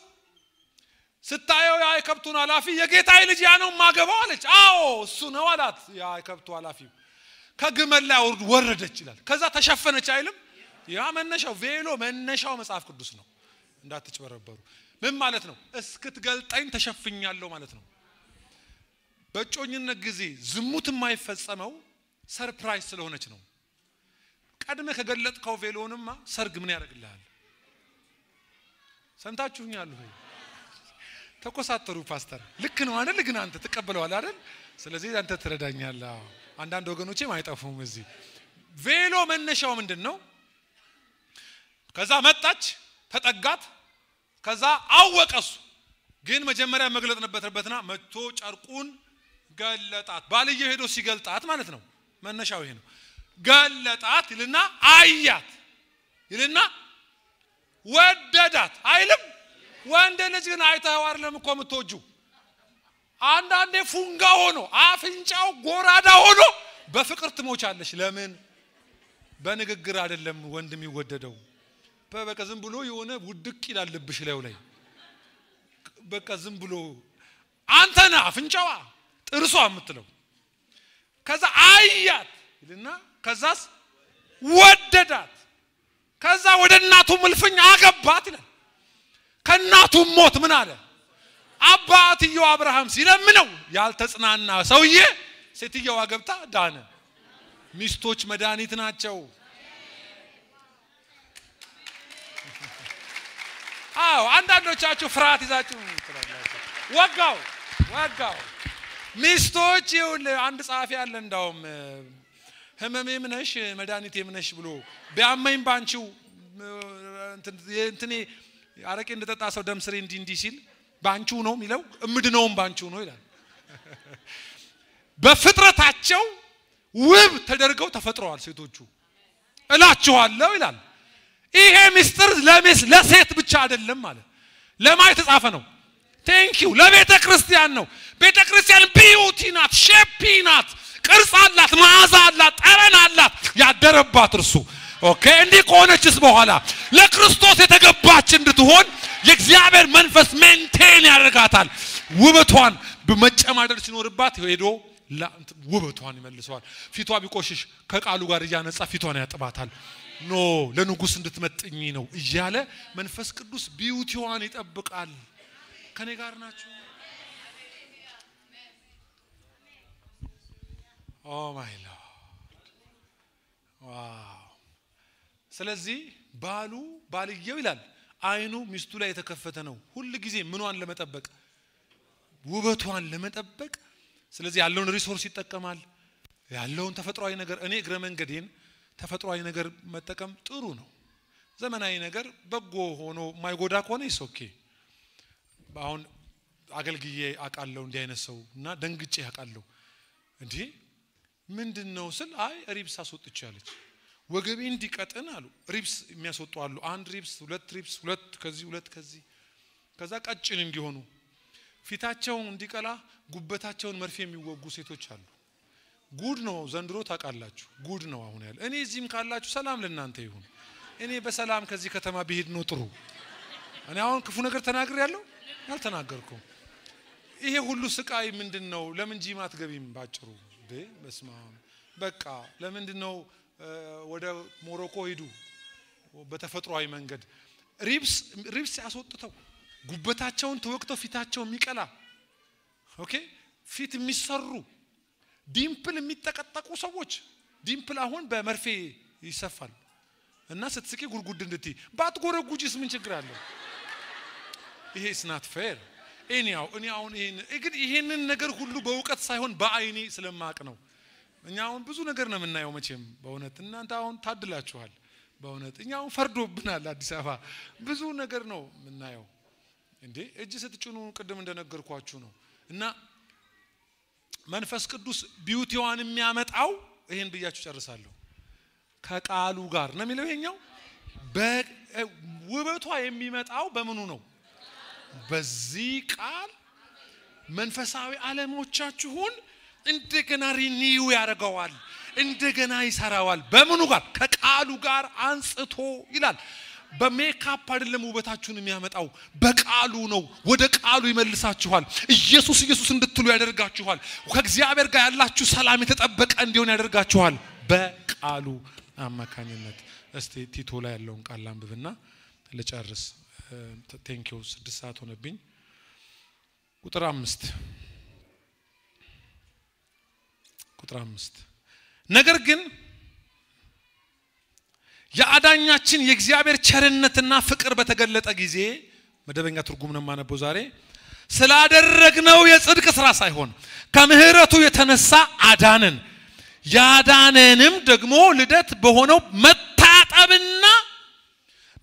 ስታየው ያ የከብቱን ኃላፊ የጌታዬ ልጅ ያ ነው ማገባው አለች። አዎ እሱ ነው አላት። ያ የከብቱ ኃላፊ ከግመል ላይ ወረደች ይላል። ከዛ ተሸፈነች አይልም? ያ መነሻው፣ ቬሎ መነሻው መጽሐፍ ቅዱስ ነው። እንዳትጭበረበሩ። ምን ማለት ነው? እስክትገልጠኝ ተሸፍኛለሁ ማለት ነው። በእጮኝነት ጊዜ ዝሙት የማይፈጸመው surprise ስለሆነች ነው። ቀድመህ ከገለጥከው ቬሎንማ ሰርግ ምን ያደርግልሃል? ሰምታችሁኛል ወይ? ተኮሳተሩ ፓስተር። ልክ ነው አይደል? ግን አንተ ትቀበለዋለህ አይደል? ስለዚህ አንተ ትረዳኛለህ። አንዳንድ ወገኖቼም አይጠፉም እዚህ። ቬሎ መነሻው ምንድን ነው? ከዛ መጣች፣ ተጠጋት፣ ከዛ አወቀሱ። ግን መጀመሪያ መግለጥ ነበረበትና መጥቶ ጨርቁን ገለጣት። ባልየው ሄዶ ሲገልጣት ማለት ነው። መነሻው ይሄ ነው። ገለጣት ይልና አያት ይልና ወደዳት አይልም። ወንድ ልጅ ግን አይተኸው አይደለም እኮ የምትወጂው። አንዳንዴ ፉንጋ ሆኖ አፍንጫው ጎራዳ ሆኖ በፍቅር ትሞቻለሽ። ለምን? በንግግር አይደለም ወንድ የሚወደደው። በቃ ዝም ብሎ የሆነ ውድቅ ይላል ልብሽ ላዩ ላይ። በቃ ዝም ብሎ አንተ ነህ አፍንጫዋ ጥርሷ የምትለው። ከዛ አያት ይልና ከዛስ ወደዳት። ከዛ ወደ እናቱ እልፍኝ አገባት ይላል። ከእናቱ ሞት ምን አለ? አባትየው አብርሃም ሲለምነው ያልተጽናና ሰውዬ ሴትየዋ ገብታ ዳነ። ሚስቶች መድኃኒት ናቸው። አዎ አንዳንዶቻችሁ ፍርሃት ይዛችሁ ትላላችሁ። ወጋው ወጋው። ሚስቶች ይኸውልህ፣ አንድ ጸሐፊ አለ እንዳውም ህመሜም ነሽ መድኃኒቴም ነሽ ብሎ ቢያመኝ ባንቺው እንትኔ አረቄ እንደጠጣ ሰው ደም ስሬ እንዲህ እንዲህ ሲል ባንቺው ነው የሚለው፣ እምድነውም ባንቺው ነው ይላል። በፍጥረታቸው ውብ ተደርገው ተፈጥረዋል ሴቶቹ እላችኋለሁ ይላል። ይሄ ምስጢር ለሴት ብቻ አይደለም ማለት ለማ የተጻፈ ነው። Thank you ለቤተ ክርስቲያን ነው። ቤተ ክርስቲያን beauty ናት፣ shapey ናት፣ ቅርጽ አላት፣ መዓዛ አላት፣ ጠረን አላት ያደረባት እርሱ። Okay እንዲህ ከሆነችስ በኋላ ለክርስቶስ የተገባች እንድትሆን የእግዚአብሔር መንፈስ maintain ያደርጋታል። ውበቷን በመጨማደድ ሲኖርባት ሄዶ ውበቷን ይመልሰዋል። ፊቷ ቢቆሽሽ ከቃሉ ጋር እያነጻ ፊቷን ያጥባታል። No ለንጉስ እንድትመጥኝ ነው እያለ መንፈስ ቅዱስ beauty ዋን ይጠብቃል። ከኔ ጋር ናችሁ? Oh my Lord wow! ስለዚህ ባሉ ባልየው ይላል አይኑ ሚስቱ ላይ የተከፈተ ነው ሁል ጊዜ ምኗን ለመጠበቅ? ውበቷን ለመጠበቅ። ስለዚህ ያለውን resource ይጠቀማል፣ ያለውን ተፈጥሯዊ ነገር። እኔ እግረ መንገዴን ተፈጥሯዊ ነገር መጠቀም ጥሩ ነው። ዘመናዊ ነገር በጎ ሆኖ የማይጎዳ ከሆነ it's okay። አሁን አገልግዬ አውቃለሁ እንዲህ አይነት ሰው እና ደንግጬ አውቃለሁ። እንዴ ምንድን ነው ስል አይ ribs አስወጥቼ አለች። ወገቤ እንዲቀጥን አሉ ribs የሚያስወጡ አሉ። አንድ ribs፣ ሁለት ribs፣ ሁለት ከዚህ ሁለት ከዚህ፣ ከዛ ቀጭን እንዲሆኑ ፊታቸውን እንዲቀላ ጉበታቸውን መርፌ የሚወጉ ሴቶች አሉ። ጉድ ነው ዘንድሮ ታውቃላችሁ፣ ጉድ ነው አሁን ያለ። እኔ እዚህም ካላችሁ ሰላም ለእናንተ ይሁን። እኔ በሰላም ከዚህ ከተማ ብሄድ ነው ጥሩ። እኔ አሁን ክፉ ነገር ተናግሬ ያለው አልተናገርኩም። ይሄ ሁሉ ስቃይ ምንድን ነው? ለምን ጂም አትገቢም? ባጭሩ እንዴ በስመ አብ። በቃ ለምንድን ነው ወደ ሞሮኮ ሂዱ በተፈጥሯዊ መንገድ። Ribs ያስወጥተው ጉበታቸውን ተወቅተው ፊታቸው የሚቀላ okay ፊት የሚሰሩ dimple የሚጠቀጠቁ ሰዎች። Dimple አሁን በመርፌ ይሰፋል እና ስትስቂ ጉርጉድ እንድትይ ባትጎረጉጂስ ምን ችግር አለው? ይሄ is not fair። Anyhow እኔ አሁን ይሄን ግን ይሄንን ነገር ሁሉ በእውቀት ሳይሆን በአይኔ ስለማቅ ነው። እኛ አሁን ብዙ ነገር ነው የምናየው መቼም በእውነት እናንተ አሁን ታድላችኋል። በእውነት እኛ አሁን ፈርዶብናል። አዲስ አበባ ብዙ ነገር ነው የምናየው። እንዴ እጅ ስትጭኑ ቅድም እንደነገርኳችሁ ነው። እና መንፈስ ቅዱስ beauty ዋን የሚያመጣው ይሄን ብያችሁ ጨርሳለሁ። ከቃሉ ጋር ነው የሚለው ይሄኛው። ውበቷ የሚመጣው በምኑ ነው? በዚህ ቃል መንፈሳዊ ዓለሞቻችሁን እንደገና renew ያደርገዋል፣ እንደገና ይሰራዋል። በምኑ ጋር? ከቃሉ ጋር አንጽቶ ይላል። በሜካፕ አይደለም ውበታችሁን የሚያመጣው፣ በቃሉ ነው። ወደ ቃሉ ይመልሳችኋል። ኢየሱስ ኢየሱስ እንድትሉ ያደርጋችኋል። ከእግዚአብሔር ጋር ያላችሁ ሰላም የተጠበቀ እንዲሆን ያደርጋችኋል በቃሉ አማካኝነት። እስቲ ቲቶ ላይ ያለውን ቃል ላንብብና ልጨርስ። Thank you 6 ሰዓት ሆነብኝ። ቁጥር 5 ቁጥር 5 ነገር ግን የአዳኛችን የእግዚአብሔር ቸርነትና ፍቅር በተገለጠ ጊዜ፣ መደበኛ ትርጉም ነው የማነበው ዛሬ፣ ስላደረግነው የጽድቅ ስራ ሳይሆን ከምህረቱ የተነሳ አዳነን። ያዳነንም ደግሞ ልደት በሆነው መታጠብና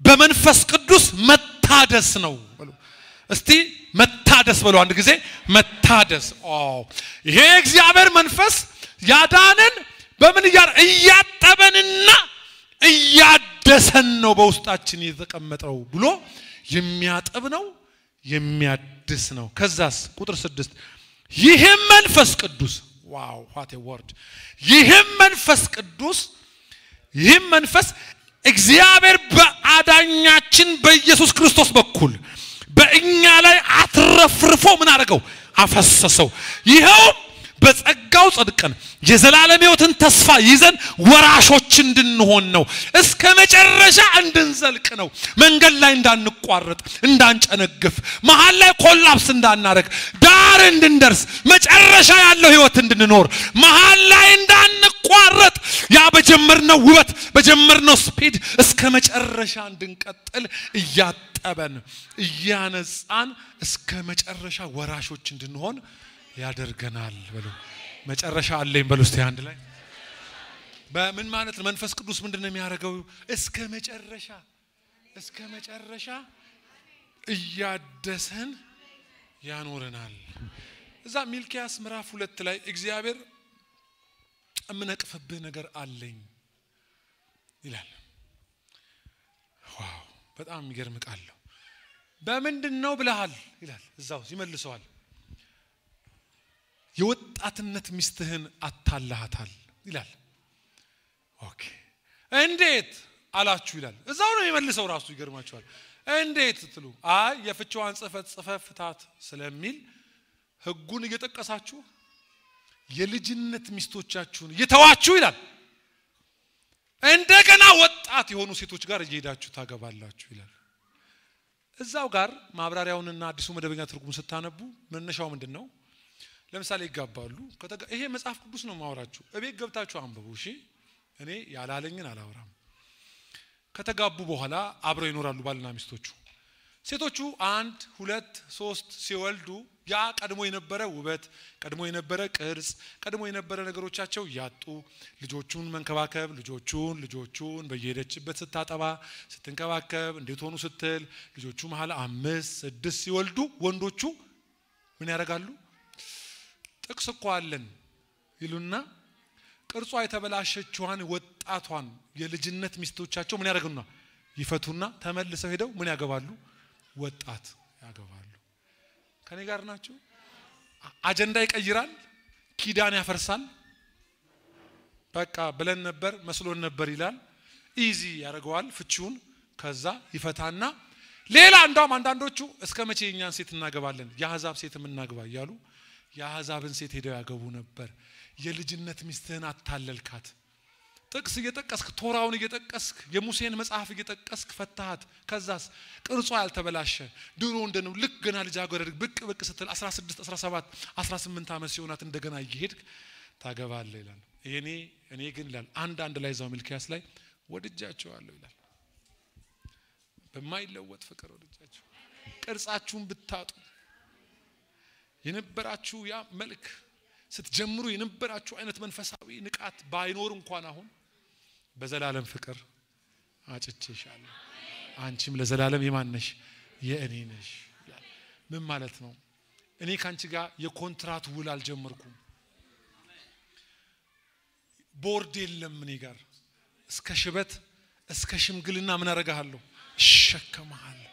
በመንፈስ ቅዱስ መታደስ ነው። እስቲ መታደስ በሉ አንድ ጊዜ መታደስ። ይሄ እግዚአብሔር መንፈስ ያዳነን በምን እያጠበንና እያደሰን ነው በውስጣችን የተቀመጠው ብሎ የሚያጥብ ነው የሚያድስ ነው። ከዛስ ቁጥር 6 ይህም መንፈስ ቅዱስ wow what a word! ይህም መንፈስ ቅዱስ ይህም መንፈስ እግዚአብሔር በአዳኛችን በኢየሱስ ክርስቶስ በኩል በእኛ ላይ አትረፍርፎ ምን አደረገው? አፈሰሰው። ይኸውም በጸጋው ጸድቀን የዘላለም ሕይወትን ተስፋ ይዘን ወራሾች እንድንሆን ነው። እስከ መጨረሻ እንድንዘልቅ ነው። መንገድ ላይ እንዳንቋረጥ፣ እንዳንጨነግፍ፣ መሃል ላይ collapse እንዳናረግ፣ ዳር እንድንደርስ፣ መጨረሻ ያለው ሕይወት እንድንኖር፣ መሃል ላይ እንዳንቋረጥ፣ ያ በጀመርነው ውበት በጀመርነው speed እስከ መጨረሻ እንድንቀጥል እያጠበን እያነጻን እስከ መጨረሻ ወራሾች እንድንሆን ያደርገናል። በሉ መጨረሻ አለኝ በሉ እስቲ አንድ ላይ። በምን ማለት ነው? መንፈስ ቅዱስ ምንድነው የሚያደርገው? እስከ መጨረሻ እያደሰን ያኖረናል። እዛ ሚልኪያስ ምዕራፍ 2 ላይ እግዚአብሔር እምነቅፍብህ ነገር አለኝ ይላል። wow በጣም የሚገርም ቃል ነው። በምንድነው ብለሃል ይላል። እዛው ይመልሰዋል። የወጣትነት ሚስትህን አታላሃታል ይላል። okay እንዴት አላችሁ ይላል። እዛው ነው የሚመልሰው ራሱ ይገርማችኋል። እንዴት ትሉ አይ የፍቺዋን ጽፈት ጽፈህ ፍታት ስለሚል ህጉን እየጠቀሳችሁ የልጅነት ሚስቶቻችሁን እየተዋችሁ ይላል። እንደገና ወጣት የሆኑ ሴቶች ጋር እየሄዳችሁ ታገባላችሁ ይላል። እዛው ጋር ማብራሪያውንና አዲሱ መደበኛ ትርጉም ስታነቡ መነሻው ምንድነው? ለምሳሌ ይጋባሉ። ይሄ መጽሐፍ ቅዱስ ነው ማወራችሁ። እቤት ገብታችሁ አንብቡ እሺ። እኔ ያላለኝን አላወራም። ከተጋቡ በኋላ አብረው ይኖራሉ ባልና ሚስቶቹ። ሴቶቹ 1 2 3 ሲወልዱ ያ ቀድሞ የነበረ ውበት፣ ቀድሞ የነበረ ቅርጽ፣ ቀድሞ የነበረ ነገሮቻቸው ያጡ፣ ልጆቹን መንከባከብ፣ ልጆቹን በየሄደችበት ስታጠባ ስትንከባከብ እንዴት ሆኑ ስትል ልጆቹ መሃል 5 6 ሲወልዱ ወንዶቹ ምን ያደርጋሉ? ጥቅስ እኮ አለን ይሉና ቅርጿ የተበላሸችዋን ወጣቷን የልጅነት ሚስቶቻቸው ምን ያደርጉና ይፈቱና ተመልሰው ሄደው ምን ያገባሉ? ወጣት ያገባሉ። ከኔ ጋር ናችሁ? አጀንዳ ይቀይራል፣ ኪዳን ያፈርሳል። በቃ ብለን ነበር መስሎን ነበር ይላል። easy ያደርገዋል ፍቺውን። ከዛ ይፈታና ሌላ እንደውም አንዳንዶቹ እስከ መቼ የኛን ሴት እናገባለን የአሕዛብ ሴት እናግባ እያሉ የአሕዛብን ሴት ሄደው ያገቡ ነበር። የልጅነት ሚስትህን አታለልካት። ጥቅስ እየጠቀስክ ቶራውን እየጠቀስክ የሙሴን መጽሐፍ እየጠቀስክ ፈታሃት። ከዛስ ቅርጿ ያልተበላሸ ድሮ እንደነው ልክ ገና ልጃገረድ ብቅ ብቅ ስትል 16 17 18 ዓመት ሲሆናት እንደገና እየሄድክ ታገባለህ ይላል። እኔ ግን ይላል አንድ ላይ እዛው ሚልኪያስ ላይ ወድጃቸዋለሁ ይላል። በማይለወጥ ፍቅር ወድጃቸው። ቅርጻችሁን ብታጡ የነበራችሁ ያ መልክ ስትጀምሩ የነበራችሁ አይነት መንፈሳዊ ንቃት ባይኖር እንኳን አሁን በዘላለም ፍቅር አጭቼሻለሁ፣ አንቺም ለዘላለም የማን ነሽ? የእኔ ነሽ ይላል። ምን ማለት ነው? እኔ ካንቺ ጋር የኮንትራት ውል አልጀመርኩም። ቦርድ የለም እኔ ጋር። እስከ ሽበት እስከ ሽምግልና ምን አደርግሃለሁ? እሸከምሃለሁ።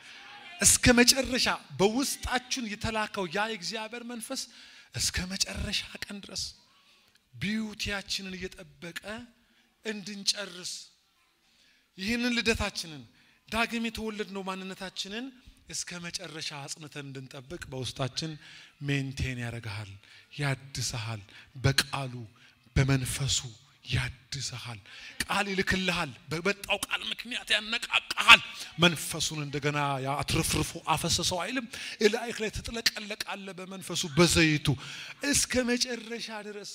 እስከ መጨረሻ በውስጣችን የተላከው ያ የእግዚአብሔር መንፈስ እስከ መጨረሻ ቀን ድረስ ቢዩቲያችንን እየጠበቀ እንድንጨርስ ይህንን ልደታችንን ዳግም የተወለድነው ማንነታችንን እስከ መጨረሻ አጽንተን እንድንጠብቅ በውስጣችን maintain ያደርግሃል፣ ያድስሃል። በቃሉ በመንፈሱ ያድስሃል። ቃል ይልክልሃል። በመጣው ቃል ምክንያት ያነቃቃሃል። መንፈሱን እንደገና አትርፍርፎ አፈሰሰው አይልም። እላይህ ላይ ትጥለቀለቃለህ በመንፈሱ በዘይቱ እስከ መጨረሻ ድረስ።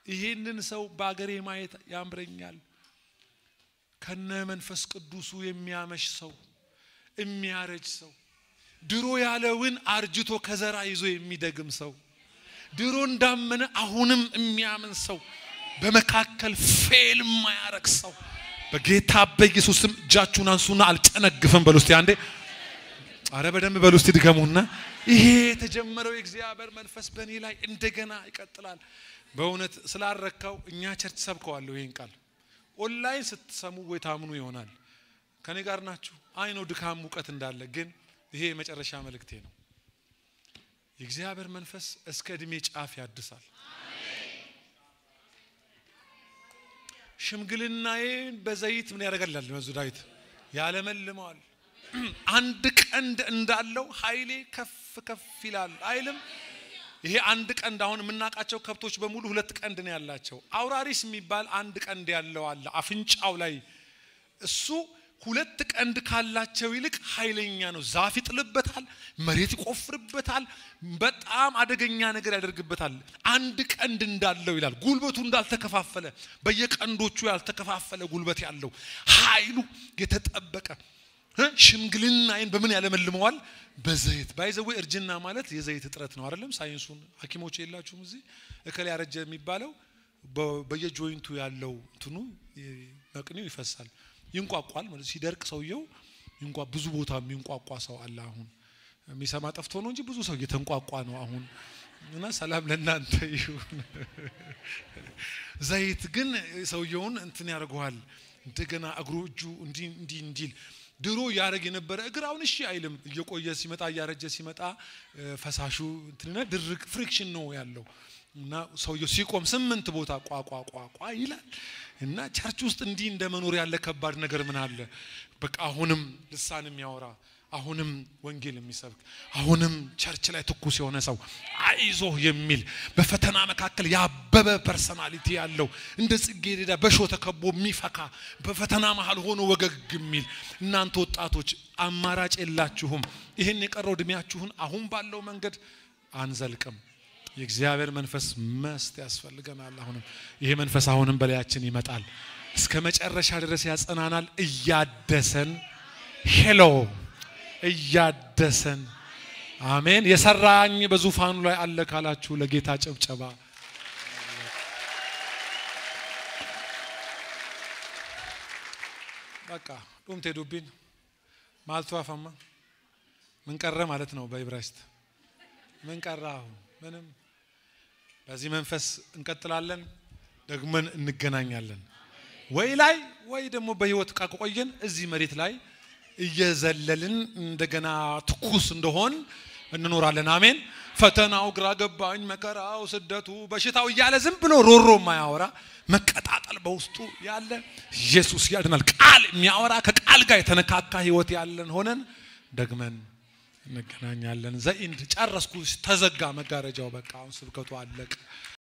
ይሄንን ሰው በአገሬ ማየት ያምረኛል። ከነ መንፈስ ቅዱሱ የሚያመሽ ሰው፣ የሚያረጅ ሰው፣ ድሮ ያለውን አርጅቶ ከዘራ ይዞ የሚደግም ሰው፣ ድሮ እንዳመነ አሁንም የሚያምን ሰው፣ በመካከል fail የማያረግ ሰው በጌታ በኢየሱስም እጃችሁን አንሱና አልጨነግፍም በሉ እስቲ አንዴ። አረ በደንብ በሉ እስቲ ድገሙና። ይሄ የተጀመረው የእግዚአብሔር መንፈስ በእኔ ላይ እንደገና ይቀጥላል። በእውነት ስላረካው እኛ church ሰብከዋለሁ ይሄን ቃል። ኦንላይን ስትሰሙ ወይ ታምኑ ይሆናል። ከኔ ጋር ናችሁ? አይ ነው ድካም ሙቀት እንዳለ፣ ግን ይሄ የመጨረሻ መልእክቴ ነው። የእግዚአብሔር መንፈስ እስከ እድሜ ጫፍ ያድሳል። ሽምግልናዬን በዘይት ምን ያደርጋል? መዝሙረ ዳዊት ያለመልመዋል። አንድ ቀንድ እንዳለው ኃይሌ ከፍ ከፍ ይላል አይልም? ይሄ አንድ ቀንድ አሁን የምናውቃቸው ከብቶች በሙሉ ሁለት ቀንድ ነው ያላቸው። አውራሪስ የሚባል አንድ ቀንድ ያለው አለ አፍንጫው ላይ። እሱ ሁለት ቀንድ ካላቸው ይልቅ ኃይለኛ ነው። ዛፍ ይጥልበታል፣ መሬት ይቆፍርበታል፣ በጣም አደገኛ ነገር ያደርግበታል። አንድ ቀንድ እንዳለው ይላል። ጉልበቱ እንዳልተከፋፈለ፣ በየቀንዶቹ ያልተከፋፈለ ጉልበት ያለው፣ ኃይሉ የተጠበቀ። ሽምግልናዬን በምን ያለመልመዋል? በዘይት። By the way እርጅና ማለት የዘይት እጥረት ነው አይደለም? ሳይንሱን ሐኪሞች የላችሁም እዚህ? እከሌ ያረጀ የሚባለው በየ joint ኡ ያለው እንትኑ መቅኔው ይፈሳል፣ ይንቋቋል ማለት ሲደርቅ ሰውየው ይንቋ። ብዙ ቦታ የሚንቋቋ ሰው አለ። አሁን የሚሰማ ጠፍቶ ነው እንጂ ብዙ ሰው እየተንቋቋ ነው አሁን። እና ሰላም ለእናንተ ይሁን። ዘይት ግን ሰውየውን እንትን ያደርገዋል። እንደገና እግሩ እጁ እንዲህ እንዲህ እንዲል ድሮ ያደረግ የነበረ እግር አሁን እሺ አይልም። እየቆየ ሲመጣ፣ እያረጀ ሲመጣ ፈሳሹ እንትንና ድርቅ friction ነው ያለው እና ሰውየው ሲቆም ስምንት ቦታ ቋቋ ቋቋ ይላል። እና church ውስጥ እንዲህ እንደ መኖር ያለ ከባድ ነገር ምን አለ? በቃ አሁንም ልሳን የሚያወራ፣ አሁንም ወንጌል የሚሰብክ፣ አሁንም church ላይ ትኩስ የሆነ ሰው፣ አይዞህ የሚል፣ በፈተና መካከል ያበበ personality ያለው፣ እንደ ጽጌረዳ በሾህ ተከቦ የሚፈካ፣ በፈተና መሃል ሆኖ ወገግ የሚል። እናንተ ወጣቶች አማራጭ የላችሁም። ይህን የቀረው እድሜያችሁን አሁን ባለው መንገድ አንዘልቅም። የእግዚአብሔር መንፈስ must ያስፈልገናል። አሁንም ይሄ መንፈስ አሁንም በላያችን ይመጣል። እስከ መጨረሻ ድረስ ያጸናናል። እያደሰን፣ hello፣ እያደሰን። አሜን። የሰራኝ በዙፋኑ ላይ አለ ካላችሁ ለጌታ ጭብጨባ። በቃ dhumte dubbiin maaltu hafama? ምን ቀረ ማለት ነው በዕብራይስጥ? ምን ቀረ አሁን? ምንም። በዚህ መንፈስ እንቀጥላለን። ደግመን እንገናኛለን። ወይ ላይ ወይ ደግሞ በህይወት ከቆየን እዚህ መሬት ላይ እየዘለልን እንደገና ትኩስ እንደሆን እንኖራለን። አሜን። ፈተናው ግራ ገባኝ፣ መከራው፣ ስደቱ፣ በሽታው እያለ ዝም ብሎ ሮሮ የማያወራ፣ መቀጣጠል በውስጡ ያለ፣ ኢየሱስ ያድናል ቃል የሚያወራ፣ ከቃል ጋር የተነካካ ህይወት ያለን ሆነን ደግመን እንገናኛለን። The end። ጨረስኩ። ተዘጋ መጋረጃው። በቃ አሁን ስብከቱ አለቀ።